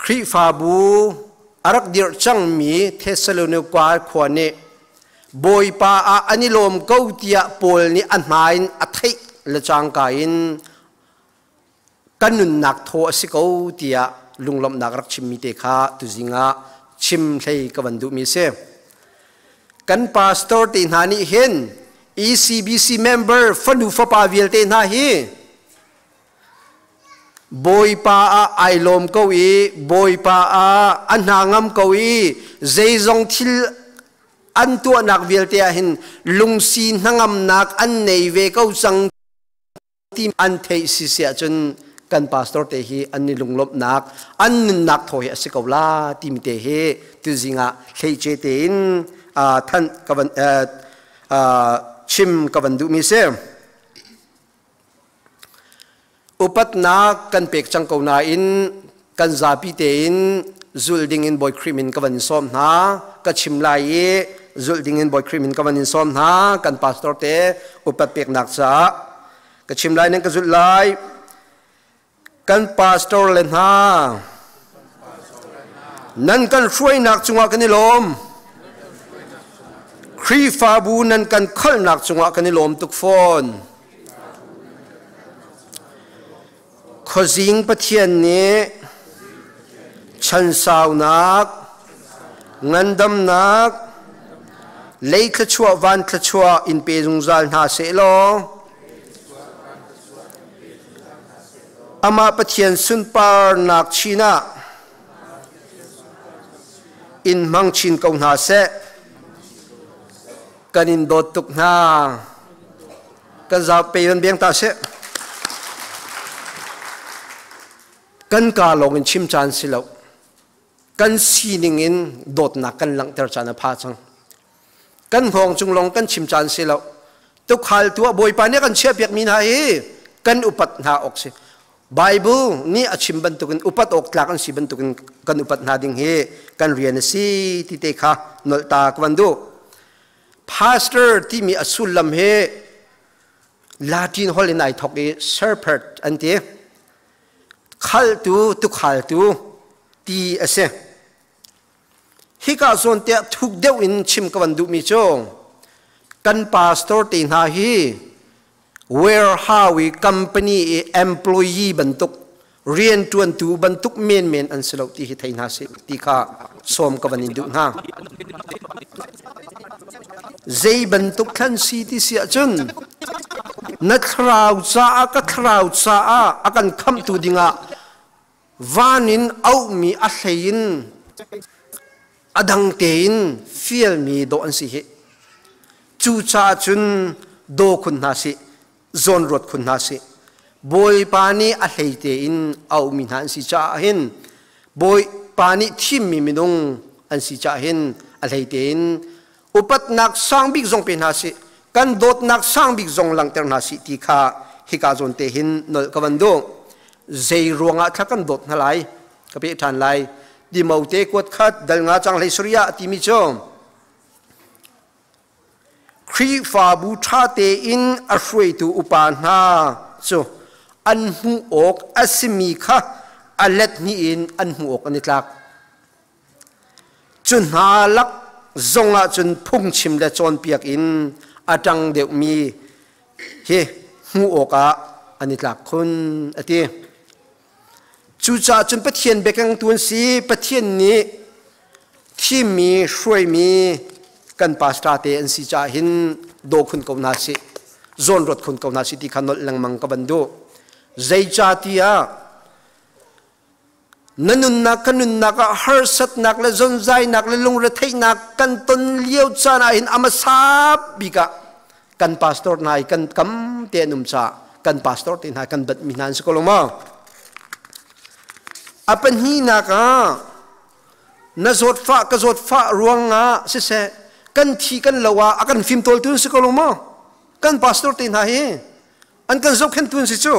Speaker 15: Khrihfabu a rak dirh cangmi Thessalonika khua nih Bawipa ah an i lawm ko tiah Paul nih a hna in a theih le cangka in kan nunnak thaw a si ko tiah lunglawmhnak rak chimmi te kha tuzing ah chim hlei ka van duhmi a si. Kan pastor te hna nih hin ECBC member fanu fapa vialte hna hi Bawipa ah ai lawm ko i Bawipa ah a hna ngam ko i zeizong thil an tuahnak vialte ah hin lungsi hnangamnak an nei ve ko cang ti an theih si si ahcun kan pastor te hi an i lunglawmhnak an nunnak thaw hi a si ko la timi te hi tuzing ah hleice tein thanh ka van chim ka van duhmi si. Upatnak kan pek cang ko nain kan zapi tein zulh dingin Bawi Khrih min ka van in sawm hna. Ka chim lai i zulh dingin Bawi Khrih min ka van in sawm hna. Kan pastor te upat peknak caah ka chim lai nan ka zulh lai. Kan pastor le hna nan kan hruainak cungah kan i lawm. Khrihfabu nan kan khalhnak cungah kan i lawm tuk fawn. Khuazing Pathian nih chansaunak, ngandamnak, lei thluachuah van thluachuah in pe zungzal hna seh law amah Pathian sunparnak chin ah in hmang chin ko hna seh. Kan in dawt tuk hna. Kan zapi nan biang ta seh. Kan ka lawng in chim caan si lo. Kan sining in dawtnak kan langhter caan a pha cang. Kan hngawng cung lawng kan chim caan si lo. Tukhal tu ah Bawipa nih kan chiahpiak mi hna hi kan upat hna awk si. Bible nih a chim bantukin upat awk tlak an si bantukin kan upat hna ding hi kan rian a si ti te kha nolh ta ka van duh. Pastor timi a sullam hi Latin holh in ai thok i shepherd an ti. Khaltu, tukhaltu ti a si. Hika zawn te thuk deuh in chim ka van duhmi cu kan pastor te hna hi warehouse i company i employee bantuk rianṭuantu bantuk menmen an si lo ti hi thei hna sih ti kha sawm ka van in duh hna. Zei bantuk thlan si ti si ahcun na thlarau caah ka thlarau caah a kan khamhtu dingah van in auhmi a hlei in a dang tein fialmi dawh an si hi. Cucaah cun daw khun hna sih, zawnruat khun hna sih. Bawipa nih a hlei tein auhmi hna an si caah hin Bawipa nih thimmi minung an si caah hin a hlei tein upatnak sang bik zong pe hna sih, kan dawtnak sang bik zong langhter hna sih ti kha hika zawn te hin nolh ka van duh. Zei ruangah thla kan dawt hna lai? Ka peh ṭhan lai. Timote kuat khat dal nga cang hlei sarih ah timi cu Khrihfabu ṭha tein a hruaitu upa hna cu an hmuh awk a simi kha a let hnih in an hmuh awk an i tlak. Cu hna lak zongah cun phungchim le cawnpiak in a ṭang deuhmi hi hmuh awkah an i tlak khun a ti. Cucaah cun Pathian biakengtu an si. Pathian nih thimmi, hruaimi kan pastor te an si caah hin daw khun ko hna sih, zawnruat khun ko hna sih ti kha nolh lengmang ka van duh. Zeicahtiah na nunnak ka nunnak ah harsatnak le zonzainak le lungretheihnak kan ton lio caan ah hin a hmasa bik ah kan pastor hna i kan kam te an um caah kan pastor te hna kan bat mi hna an si ko lo maw? A pahnihnak ah na zawtfah ka zawtfah ruangah siseh kan thi kan lo ah a kan fimtawltu an si ko lo maw? Kan pastor te hna hi an kan zohkhenhtu an si cu.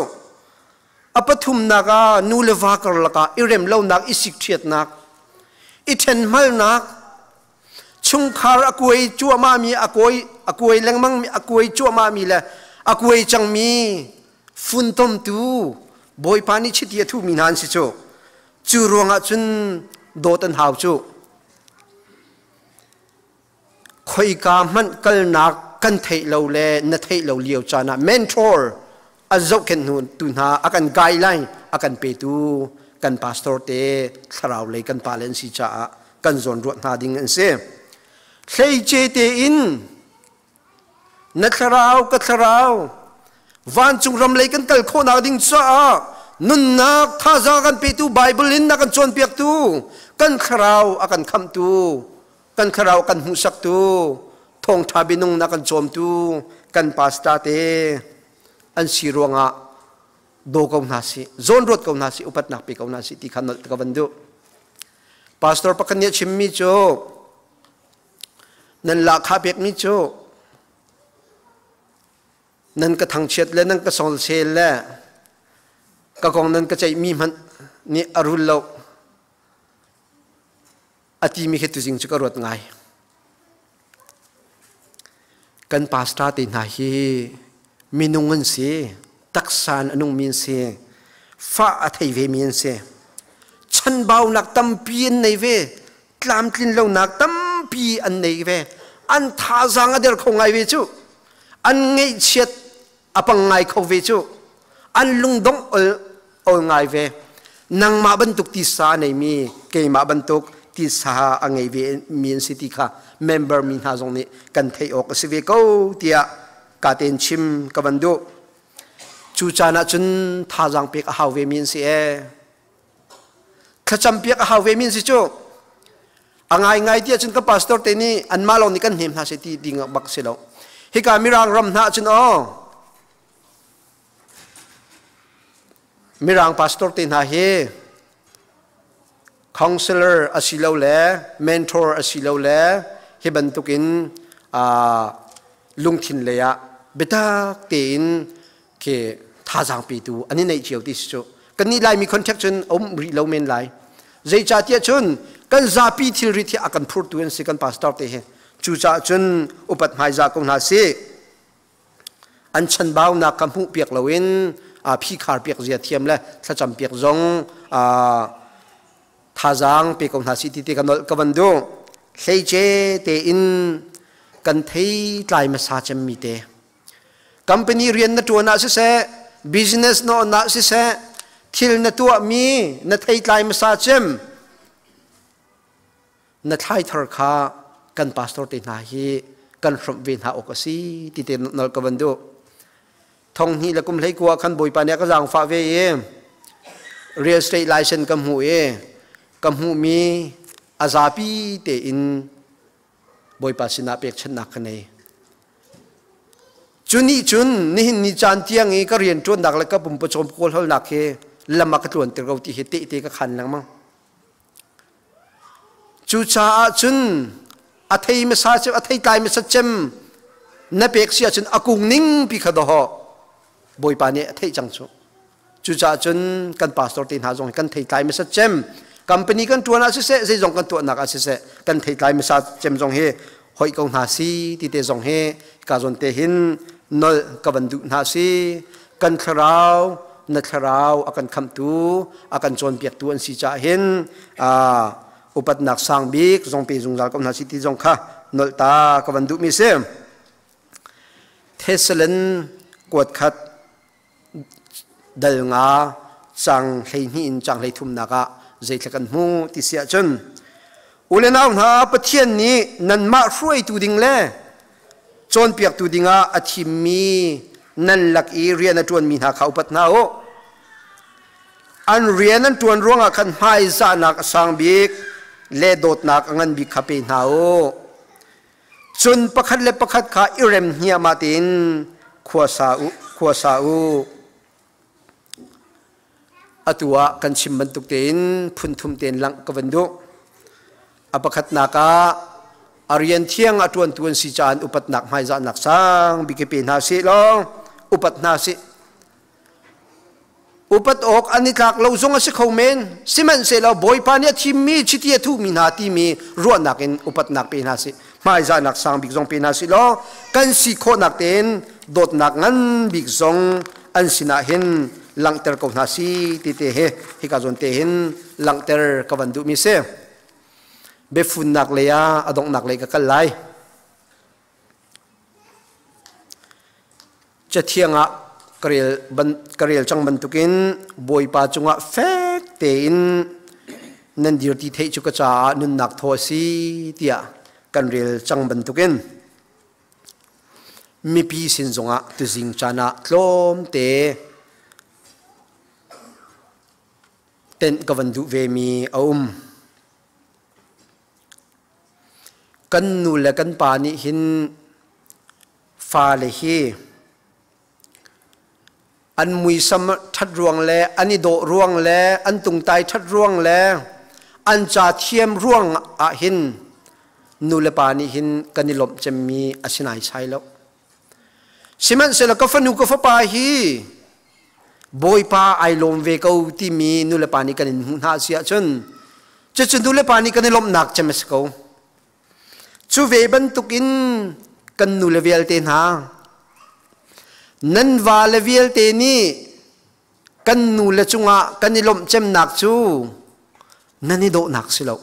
Speaker 15: A pathumnak ah nu le va karlak ah i rem lonak, i sikṭhiatnak, i ṭhenhmalnak, chungkhar a kuai cuahmahmi, a kuai lengmangmi, a kuai cuahmahmi le a kuai cangmi funtomtu Bawipa nih chiti a thuhmi hna an si cu. Cu ruangah cun dawt an hau cu. Khoika hmanh kalnak kan theih lo le na theih lo lio caan ah mentor a zohkhenh hnu tu hna a kan guideline a kan petu kan pastor te thlarau lei kan pale an si caah kan zawn ruah hna ding an si. Hleice tein na thlarau ka thlarau vancung ram lei kan kal khawhnak ding caah nunnak thazaang kan petu Bible in a kan cawnpiaktu kan thlarau a kan khamhtu kan thlarau kan hmuhsaktu thawngṭha binung na kan cawmtu kan pastor te an si ruangah daw ko hna sih zawnruat ko hna sih upatnak pe ko hna sih ti kha nolh ka van duh. Pastor pakhat nih a chimmi cu nan lahkhah pekmi cu nan ka thangchiat le nan ka solsel le ka kong nan ka ceihmi hmanh nih a rul lo a timi khi tuzing cu ka ruat ngai. Kan pastor te hna hi minung an si, taksa in a nungmi an si, fah a thei vemi an si. Chanbaunak tampi an nei ve, tlamtlin lonak tampi an nei ve. An thazaang a der kho ngai ve cu. An ngeihchiat a pang ngai kho ve cu. An lungdongh ol ol ngai ve. Nangmah bantuk tisa a neimi keimah bantuk tisa a ngei ve mi an si ti kha member mi hna zong nih kan theih awk a si ve ko tiah ka ten chim ka van duh. Cu caan ah cun thazaang pek a hau ve mi an si ee. Thlacam piak a hau ve mi an si cu. A ngaingai ti ahcun ka pastor te nih anmah lawng nih kan hnem hna seh ti ding bak si lo. Hika Mirang ram hna ahcun aw Mirang pastor te hna hi counselor asilole mentor asilole hi bantukin lungthin lei ah biatak tein khi thazaang petu an i neih cio ti si cu. Kannih Laimi contact cun a um rih lo men lai. Zeicahtiah cun kan zapi thilrit hi a kan phurtu an si kan pastor te hi. Cucaah cun upat hmaizah ko hna sih. An chanbaunak ka hmuh piak loin phikhar piak zia thiam le thlacam piak zong thazaang pe ko hna si ti te ka nolh ka van duh. Hleice tein kan thei tlai hmasa cemmi te. Company rian na ṭuan ah siseh, business na on ah siseh, thil na tuahmi na theitlai hmasa cem na thlai thar kha kan pastor te hna hi kan hrawmh ve hna awk a si ti te nol ka van duh. Thong hnih le kum hlei kua khan Bawipa nih a ka zaangfah ve i real estate license ka hmuh i ka hmuhmi a zapi tein Bawipa sinah pekchanhnak ka nei. Cu nih cun nihin ni caan tiang i ka rian ṭuannak le ka pumpawcawm kawlhawlnak hi lam a ka tluanter ko ti hi tehte ka khan lengmang. Cucaah cun a thei hmasa cem, a thei tlai hmasa cem na pek si ahcun a kung ning pi kha dawh Bawipa nih a theih cang cu. Cucaah cun kan pastor te hna zong kan theitlai hmasa cem company kan ṭuan ah siseh zeizong kan tuahnak ah siseh kan theitlai hmasa cem zong hi hoih ko hna si ti te zong hi ka zawn te hin nolh ka van duh hna si. Kan thlarau na thlarau a kan khamhtu a kan cawnpiaktu an si caah hin upatnak sang bik zong pe zungzal ko hna si ti zong kha nolh ta ka van duhmi si. Thessalon kuat khat dal nga cang 12 in cang 33nak ah zeithla kan hmu ti si ahcun, u le nau hna, Pathian nih nanmah hruaitu ding le cawnpiaktu dingah a thimmi nan lak i rian a ṭuanmi hna kha upat hna u. An rian an ṭuan ruangah khan hmaizahnak a sang bik le dawtnak a ngan bik kha pe hna u. Cun pakhat le pakhat kha i rem hniahmah tein khua sa u, khua sa u. Atu ah kan chim bantuk tein phun thum tein langh ka van duh. A pakhatnak ah a rian thiang a ṭuantu an si caah upatnak hmaizahnak sang bik i pe hna sih law upat hna sih. Upat awk an i tlak lo zong a si kho men. Sihmanhsehlaw Bawipa nih a thimmi chiti a thuhmi hna timi ruahnak in upatnak pe hna sih. Hmaizahnak sang bik zong pe hna sih law kan si khawhnak tein dawtnak ngan bik zong an sinah hin langhter ko hna si ti te he hika zawn te hin langhter ka van duhmi si. Biafunnak lei ah a donghnak lei ka kal lai. Cathiang ah ka rel cang bantukin Bawipa cungah fek tein nan dir ti theih cu ka caah nunnak thaw a si tiah kan rel cang bantukin mipi sin zongah tuzing caan ah tlawmte tenh ka van duh vemi a um. Kan nu le kan pa nih hin fale hi an muisam ṭhat ruang le an i dawh ruang le an tungtai ṭhat ruang le an ca thiam ruang ah hin nu le pa nih hin kan i lawmh cemmi a si naisai lo. Sihmanhsehlaw ka fanu ka fapa hi Bawipa ai lawm ve ko timi nu le pa nih kan in hmuh hna a si ahcun cucu nu le pa nih kan i lawmhnak cem a si ko. Cu ve bantukin kan nu le vialte hna nan va le vialte nih kan nu le cungah kan i lawmh cemnak cu nan i dawhnak si lo.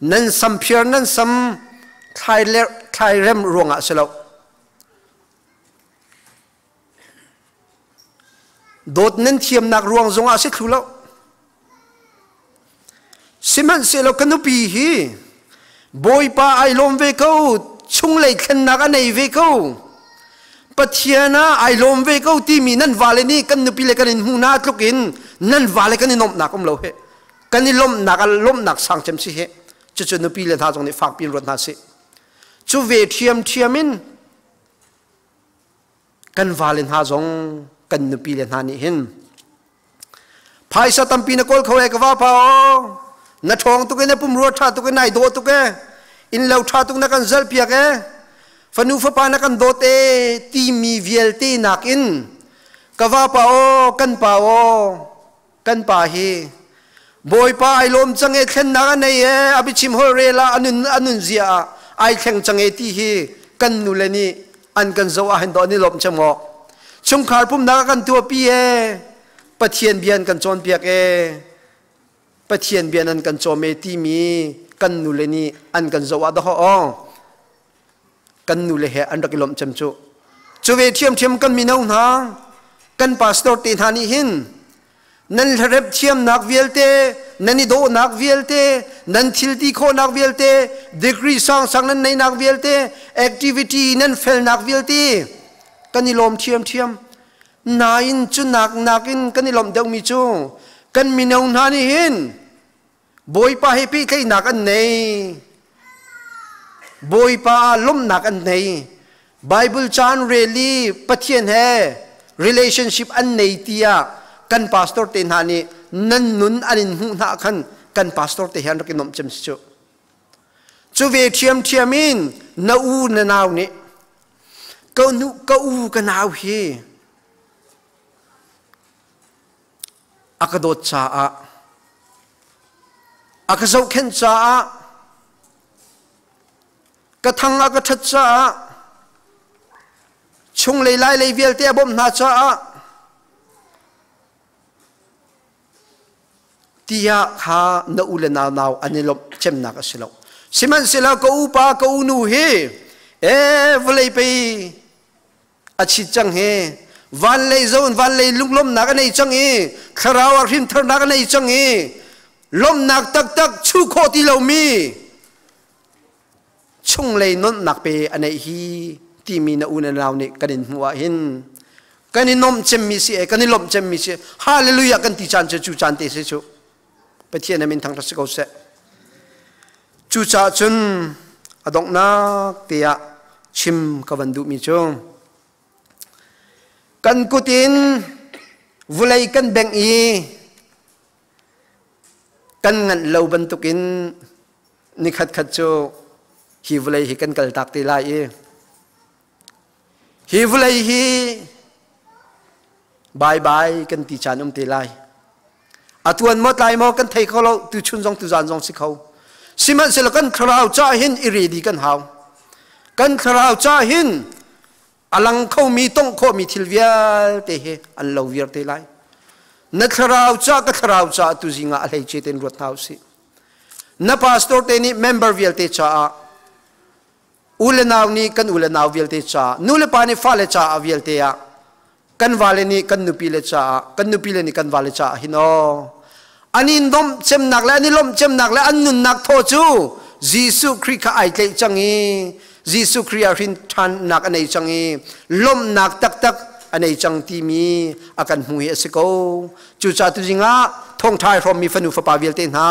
Speaker 15: Nan samphiar nan sam thlairem ruangah si lo. Dawt nan thiamnak ruang zongah si thlu lo. Sihmanhsehlaw ka nupi hi Bawipa ai lawm ve ko, chunglei thlennak a nei ve ko. Pathian ah ai lawm ve ko timi nan vale nih kan nupi le kan in hmuh hna tluk in nan vale kan i nuamhnak um lo he. Kan i lawmhnak ah lawmhnak sang cem si he. Cucu nupi le hna zong nih fakpi in ruat hna sih. Cu ve ṭhiamṭhiam in kan vale hna zong kan nupi le hna nih hin phaisa tampi na kawl kho e ka va pa aw, na ṭhawng tuk e, na pumrua ṭha tuk e, nai dawh tuk e, inn lo ṭha tuk na kan zalh piak e, fanu fapa na kan dawt e timi vialte nakin ka va pa aw, kan pa aw, kan pa hi Bawipa ai lawm cang e, thlennak a nei e, a biachim holh rel ah anun zia ah ai thleng cang e ti hi kan nule nih An kan zo ah hin do ni lom chemo. Chungkhar pumnak kan tua pi e. Pathian bian kan cawn piak e. Pathian bian an kan cawm e timi kan nu le nih an kan zo ah dah aw. Kan nu le he an rak i lawmh cem cu. Cu ve ṭhiamṭhiam kan mino hna, kan pastor te hna nih hin nan hlarep thiamnak vialte, nan i dawhnak vialte, nan thilti khawhnak vialte, degree sangsang nan neihnak vialte, activity nan felnak vialte kan i lawm ṭhiamṭhiam. Nain cu nak nakin kan i lawmh deuhmi cu kan mino hna nih hin Bawipa he pehtlaihnak an nei. Bawipa ah lawmhnak an nei. Bible caan rel i Pathian he relationship an nei tiah kan pastor te hna nih nan nun an in hmuh hna khan kan pastor te he an rak i nuamh cem si cu. Cu ve ṭhiamṭhiam in na u na nau nih ka nu ka u ka nau hi a ka dawt caah a ka zohkhenh caah ka thang a ka ṭhat caah chunglei lailei vialte a bawmh hna caah tiah kha na u le nau nau an i lawmh cemnak a si lo. Sihmanhsehlaw ka upa ka unu hi e vawlei pei a chit cang hi van lei zon van lei lunglawmhnak a nei cang i thlarau ah hrimtharnak a nei cang i lawmhnak taktak chu khawh ti lomi chunglei nonhnak pe a neih hi timi na u na nau nih kan in hmuh ah hin kan i nomh cemmi si e kan i lawmh cemmi si hallelujah kan ti caan cu cu caan te si cu. Pathian a min thangṭhat si ko seh. Cucaah cun a donghnak te ah chim ka van duhmi cu kan kut in vulei kan bengh i kan nganh lo bantukin nikhat khat cu hi vulei hi kan kaltak te lai i hi vulei hi bye bye kan ti caan um te lai. A tuan maw tlai maw kan thei kho lo, tu chun zong tu zan zong si kho. Sihmanhsehlaw kan thlarau ca hin i ready kan hau. Kan thlarau ca hin a lang khomi tongh khawhmi thil vialte hi an lo viar te lai. Na thlarau ca ka thlarau ca tu zing ah a hleice ten ruat hna usih. Na pastor te nih member vialte caah u le nau nih kan u le nau vialte caah nu le pa nih fale caah vialte ah kan vale nih kan nupi le caah kan nupi le nih kan vale caah hin aw an in lawmh cemnak le an i lawmh cemnak le an nunnak thaw cu Jesuh Khrih kha ai tlaih cang i Jesuh Khrih ah hrin ṭhannak a nei cang i lawmhnak taktak a nei cang timi a kan hmu hi a si ko. Cucaah tuzing ah thawngṭha ai hrawmmi fanu fapa vialte hna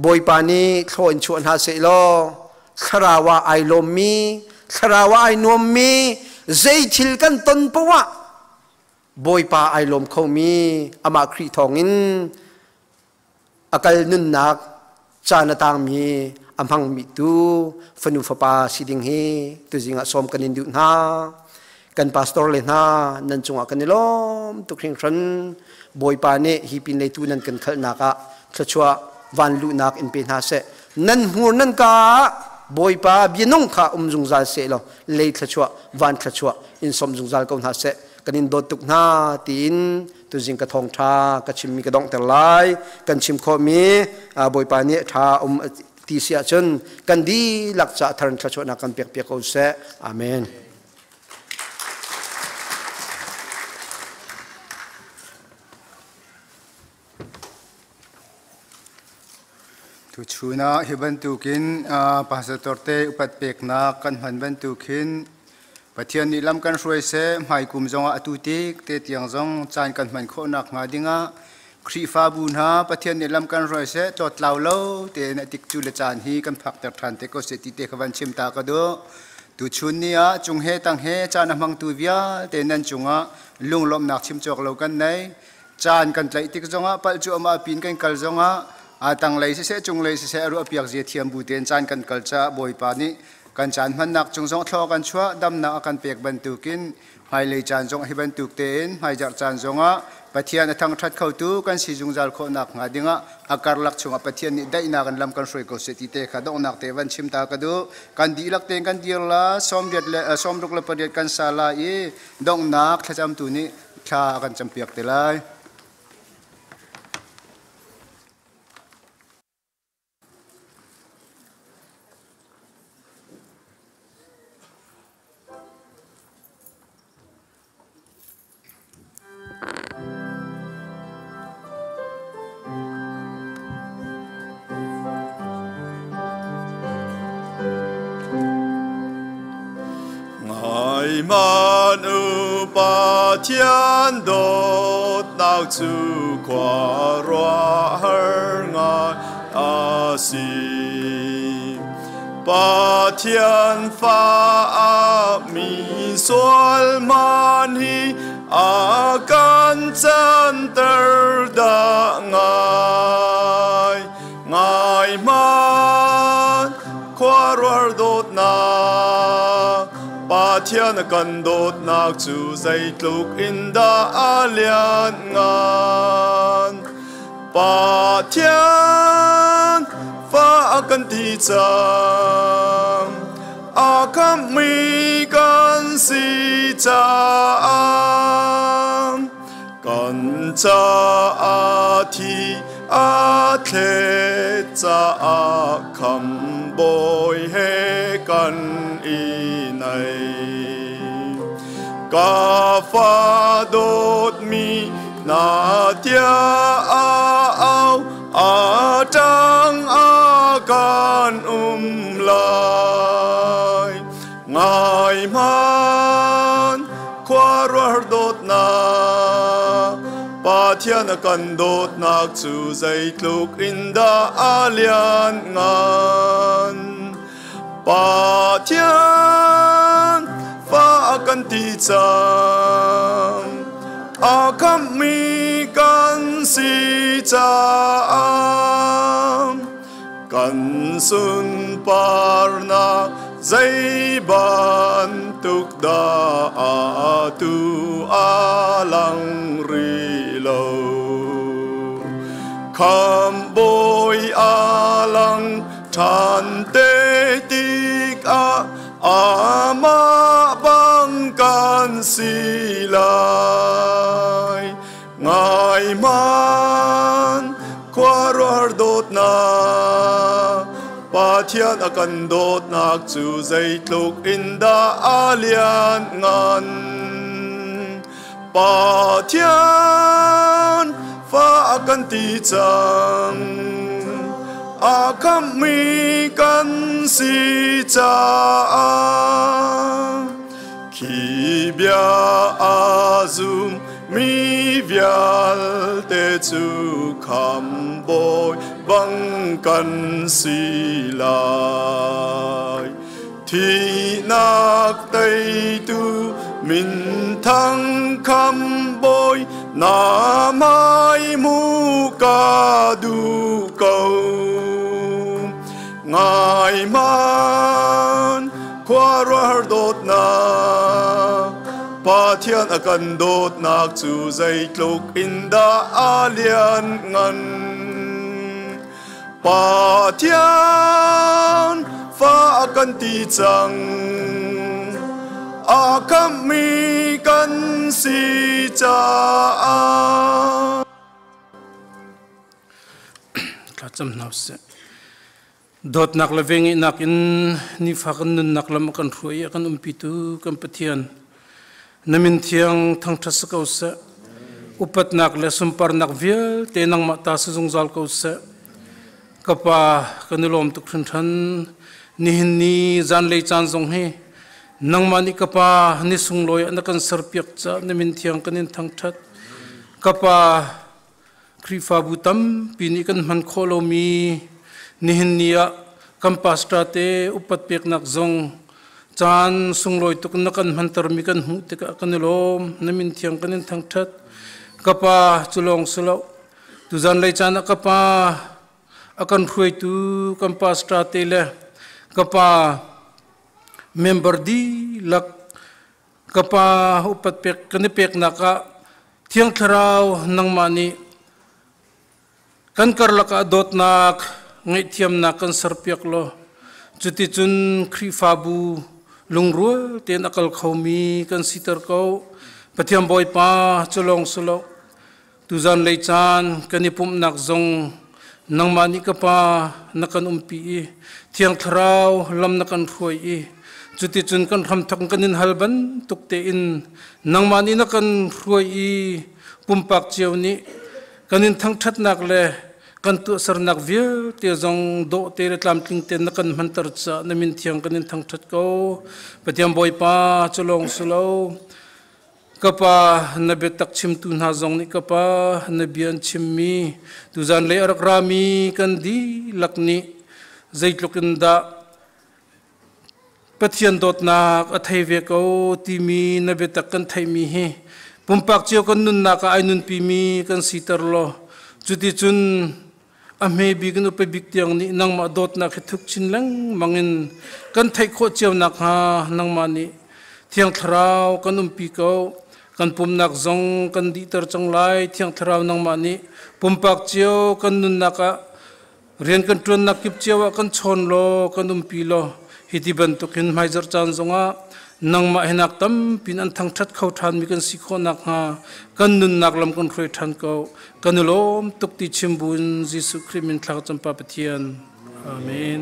Speaker 15: Bawipa nih thlaw in chuah hna seh law thlarau ah ai lawmmi thlarau ah ai nuammi zei thil kan ton poah ah Bawipa ai lawm khomi amah Khrih thawngin a kal nunnak caan a tangmi a hmangmi tu fanu fapa si ding hi tuzing ah sawm kan in duh hna. Kan pastor le hna nan cungah kan i lawm tuk hringhran. Bawipa nih hi pin lei tu nan kan khalhnak ah thluachuah van luhnak in pe hna seh. Nan hmur nan ka Bawipa bianung kha um zungzal seh law lei thluachuah van thluachuah in som zungzal ko hna seh. Kan in dawt tuk hna tiin tuzing ka thawngtha ka chimmi ka donghter lai. Kan chim khawhmi Bawipa nih tha um ti si ahcun kan dihlak ca thar in thluachuahnak kan pek piak ko seh. Amen.
Speaker 1: Tuchun ah hi bantukin pastor te upat peknak kan hman bantukin Pathian nih lam kan hruai seh, hmaikum zongah atu tik te tiang zong caan kan hman khawhnak hnga dingah Khrihfabu hna Pathian nih lam kan hruai seh, tlawtlau lo tein a tik cu le caan hi kan phakter ṭhan te ko seh ti te kha van chim ta ka duh. Tuchun ni ah cung he tang he caan a hmangtu vialte nan cungah lunglawmhnak chim cawk lo kan nei. Caan kan tlaih tik zongah palh cu amah pin kan kal zongah a tanglei siseh cunglei siseh a ruah piak zia thiam bu tein caan kan kal caah Bawipa nih kan caan hmannak cung zong thlaw kan chuah damnak a kan pek bantukin hmailei caan zong hi bantuk tein hmaizarh caan zongah Pathian a thangṭhat khotu kan si zungzal khawh nakhnga dingah a karlak chungah Pathian nih daihnak in lam kan hruai ko seh ti te kha donghnak te van chim ta ka duh. Kan dihlak tein kan dir la, sawmriat le 68 kan sa la i donghnak thlacamtu nih thla a kan campiak te lai.
Speaker 12: Ngai u Pathian dawtnak cu khuaruahhar ngai a si. Pathian fa a mi sual man hi a kan canter dah ngai. Ngai hmanh khuaruahhar dawtnak Pathian kan dawtnak cu zeitluk in dah a lianngan. Pathian fa a kan ti cang, a khamhmi kan si caah, kan caah thi a thlet caah khamhbawi he kan i naih. Ka fa dawtmi na tiah a au, a ṭang a kan um lai. Ngai hmanh khuaruahhar dawtnak, Pathian a kan dawtnak cu zeitluk in dah a lianngan. Pathian fa a kan ti cang, a khamhmi kan si caah, kan sunparnak zei bantuk dah atu a lang rih lo. Khamhbawi a lang ṭhan te tikah amah bang kan si lai. Ngai hmanh khuaruahhar dawtnak, Pathian a kan dawtnak cu zeitluk in dah a lianngan. Pathian fa a kan ti cang, a khamhmi kan si caah, khi bia a zum mi vialte cu khamhbawi bang kan si lai. Thihnak teitu minthang khamhbawi na hmai hmuh ka duh ko. Ngai hmanh khuaruahhar dawtnak, Pathian a kan dawtnak cu zeitluk in dah a lianngan. Pathian fa a kan ti cang, a khamhmi kan si caah.
Speaker 16: Thlacam hna usih. Dawtnak le vengeihnak in nifa kan nunnak lam a kan hruai i a kan umpitu kan Pathian, na min thiang thangṭhat si ko seh. Upatnak le sunparnak vialte nangmah ta si zungzal ko seh. Ka pa, kan i lawm tuk hringhran. Nihin ni zanlei caan zong hi nangmah nih ka pa ni sunglawi ah na kan serpiak caah na min thiang kan in thangṭhat. Ka pa, Khrihfabu tampi nih kan hman khawh lomi nihin ni ah kan pastor te upat peknak zong caan sunglawi tuk na kan hmantermi kan hmuh tikah kan i lawm. Na min thiang kan in thangṭhat. Ka pa, cu lawng si lo, tuzan lei caan ah ka pa a kan hruaitu kan pastor te le ka pa member dihlak ka pa upat pek kan i peknak ah Thiang Thlarau nangmah nih kan karlak ah dawtnak ngaihthiamnak kan serpiak law cuticun Khrihfabu lungrual tein a kal khomi kan siter ko. Pathian Bawipa cu lawng si lo tuzan lei caan kan i pumhnak zong nangmah nih ka pa na kan umpi i Thiang Thlarau lam na kan hruai i cuticun kan hramthok kan in hal bantuk tein nangmah nih na kan hruai i pumpak cio nih kan in thangṭhatnak le kan tuahsernak vialte zong dawh te le tlamtling te na kan hmanter caah na min thiang kan in thangṭhat ko. Pathian Bawipa cu lawng si lo ka pa na biatak chimtu hna zong nih ka pa na bia an chimmi tuzan lei a rak rami kan dihlak nih zeitluk in dah Pathian dawtnak a thei ve ko timi na biatak kan theihmi hi pumpak cio kan nunnak ah ai nunpimi kan siter law cuticun a hme bik in upa bik tiang nih nangmah dawtnak hi thuk chin lengmang in kan theih khawh cio nakhnga nangmah nih Thiang Thlarau kan umpi ko. Kan pumnak zong kan dihter cang lai. Thiang Thlarau nangmah nih pumpak cio kan nunnak ah rian kan ṭuannak kip cio ah kan chawn law kan umpi law hi ti bantukin hmaizarh caan zongah nangmah hinak tampin an thangṭhat kho ṭhanmi kan si khawh nakhnga kan nunnak lam kan hruai ṭhan ko. Kan i lawm tuk ti chim buin Jesuh Khrih min thla ka cam Pa Pathian. Amen.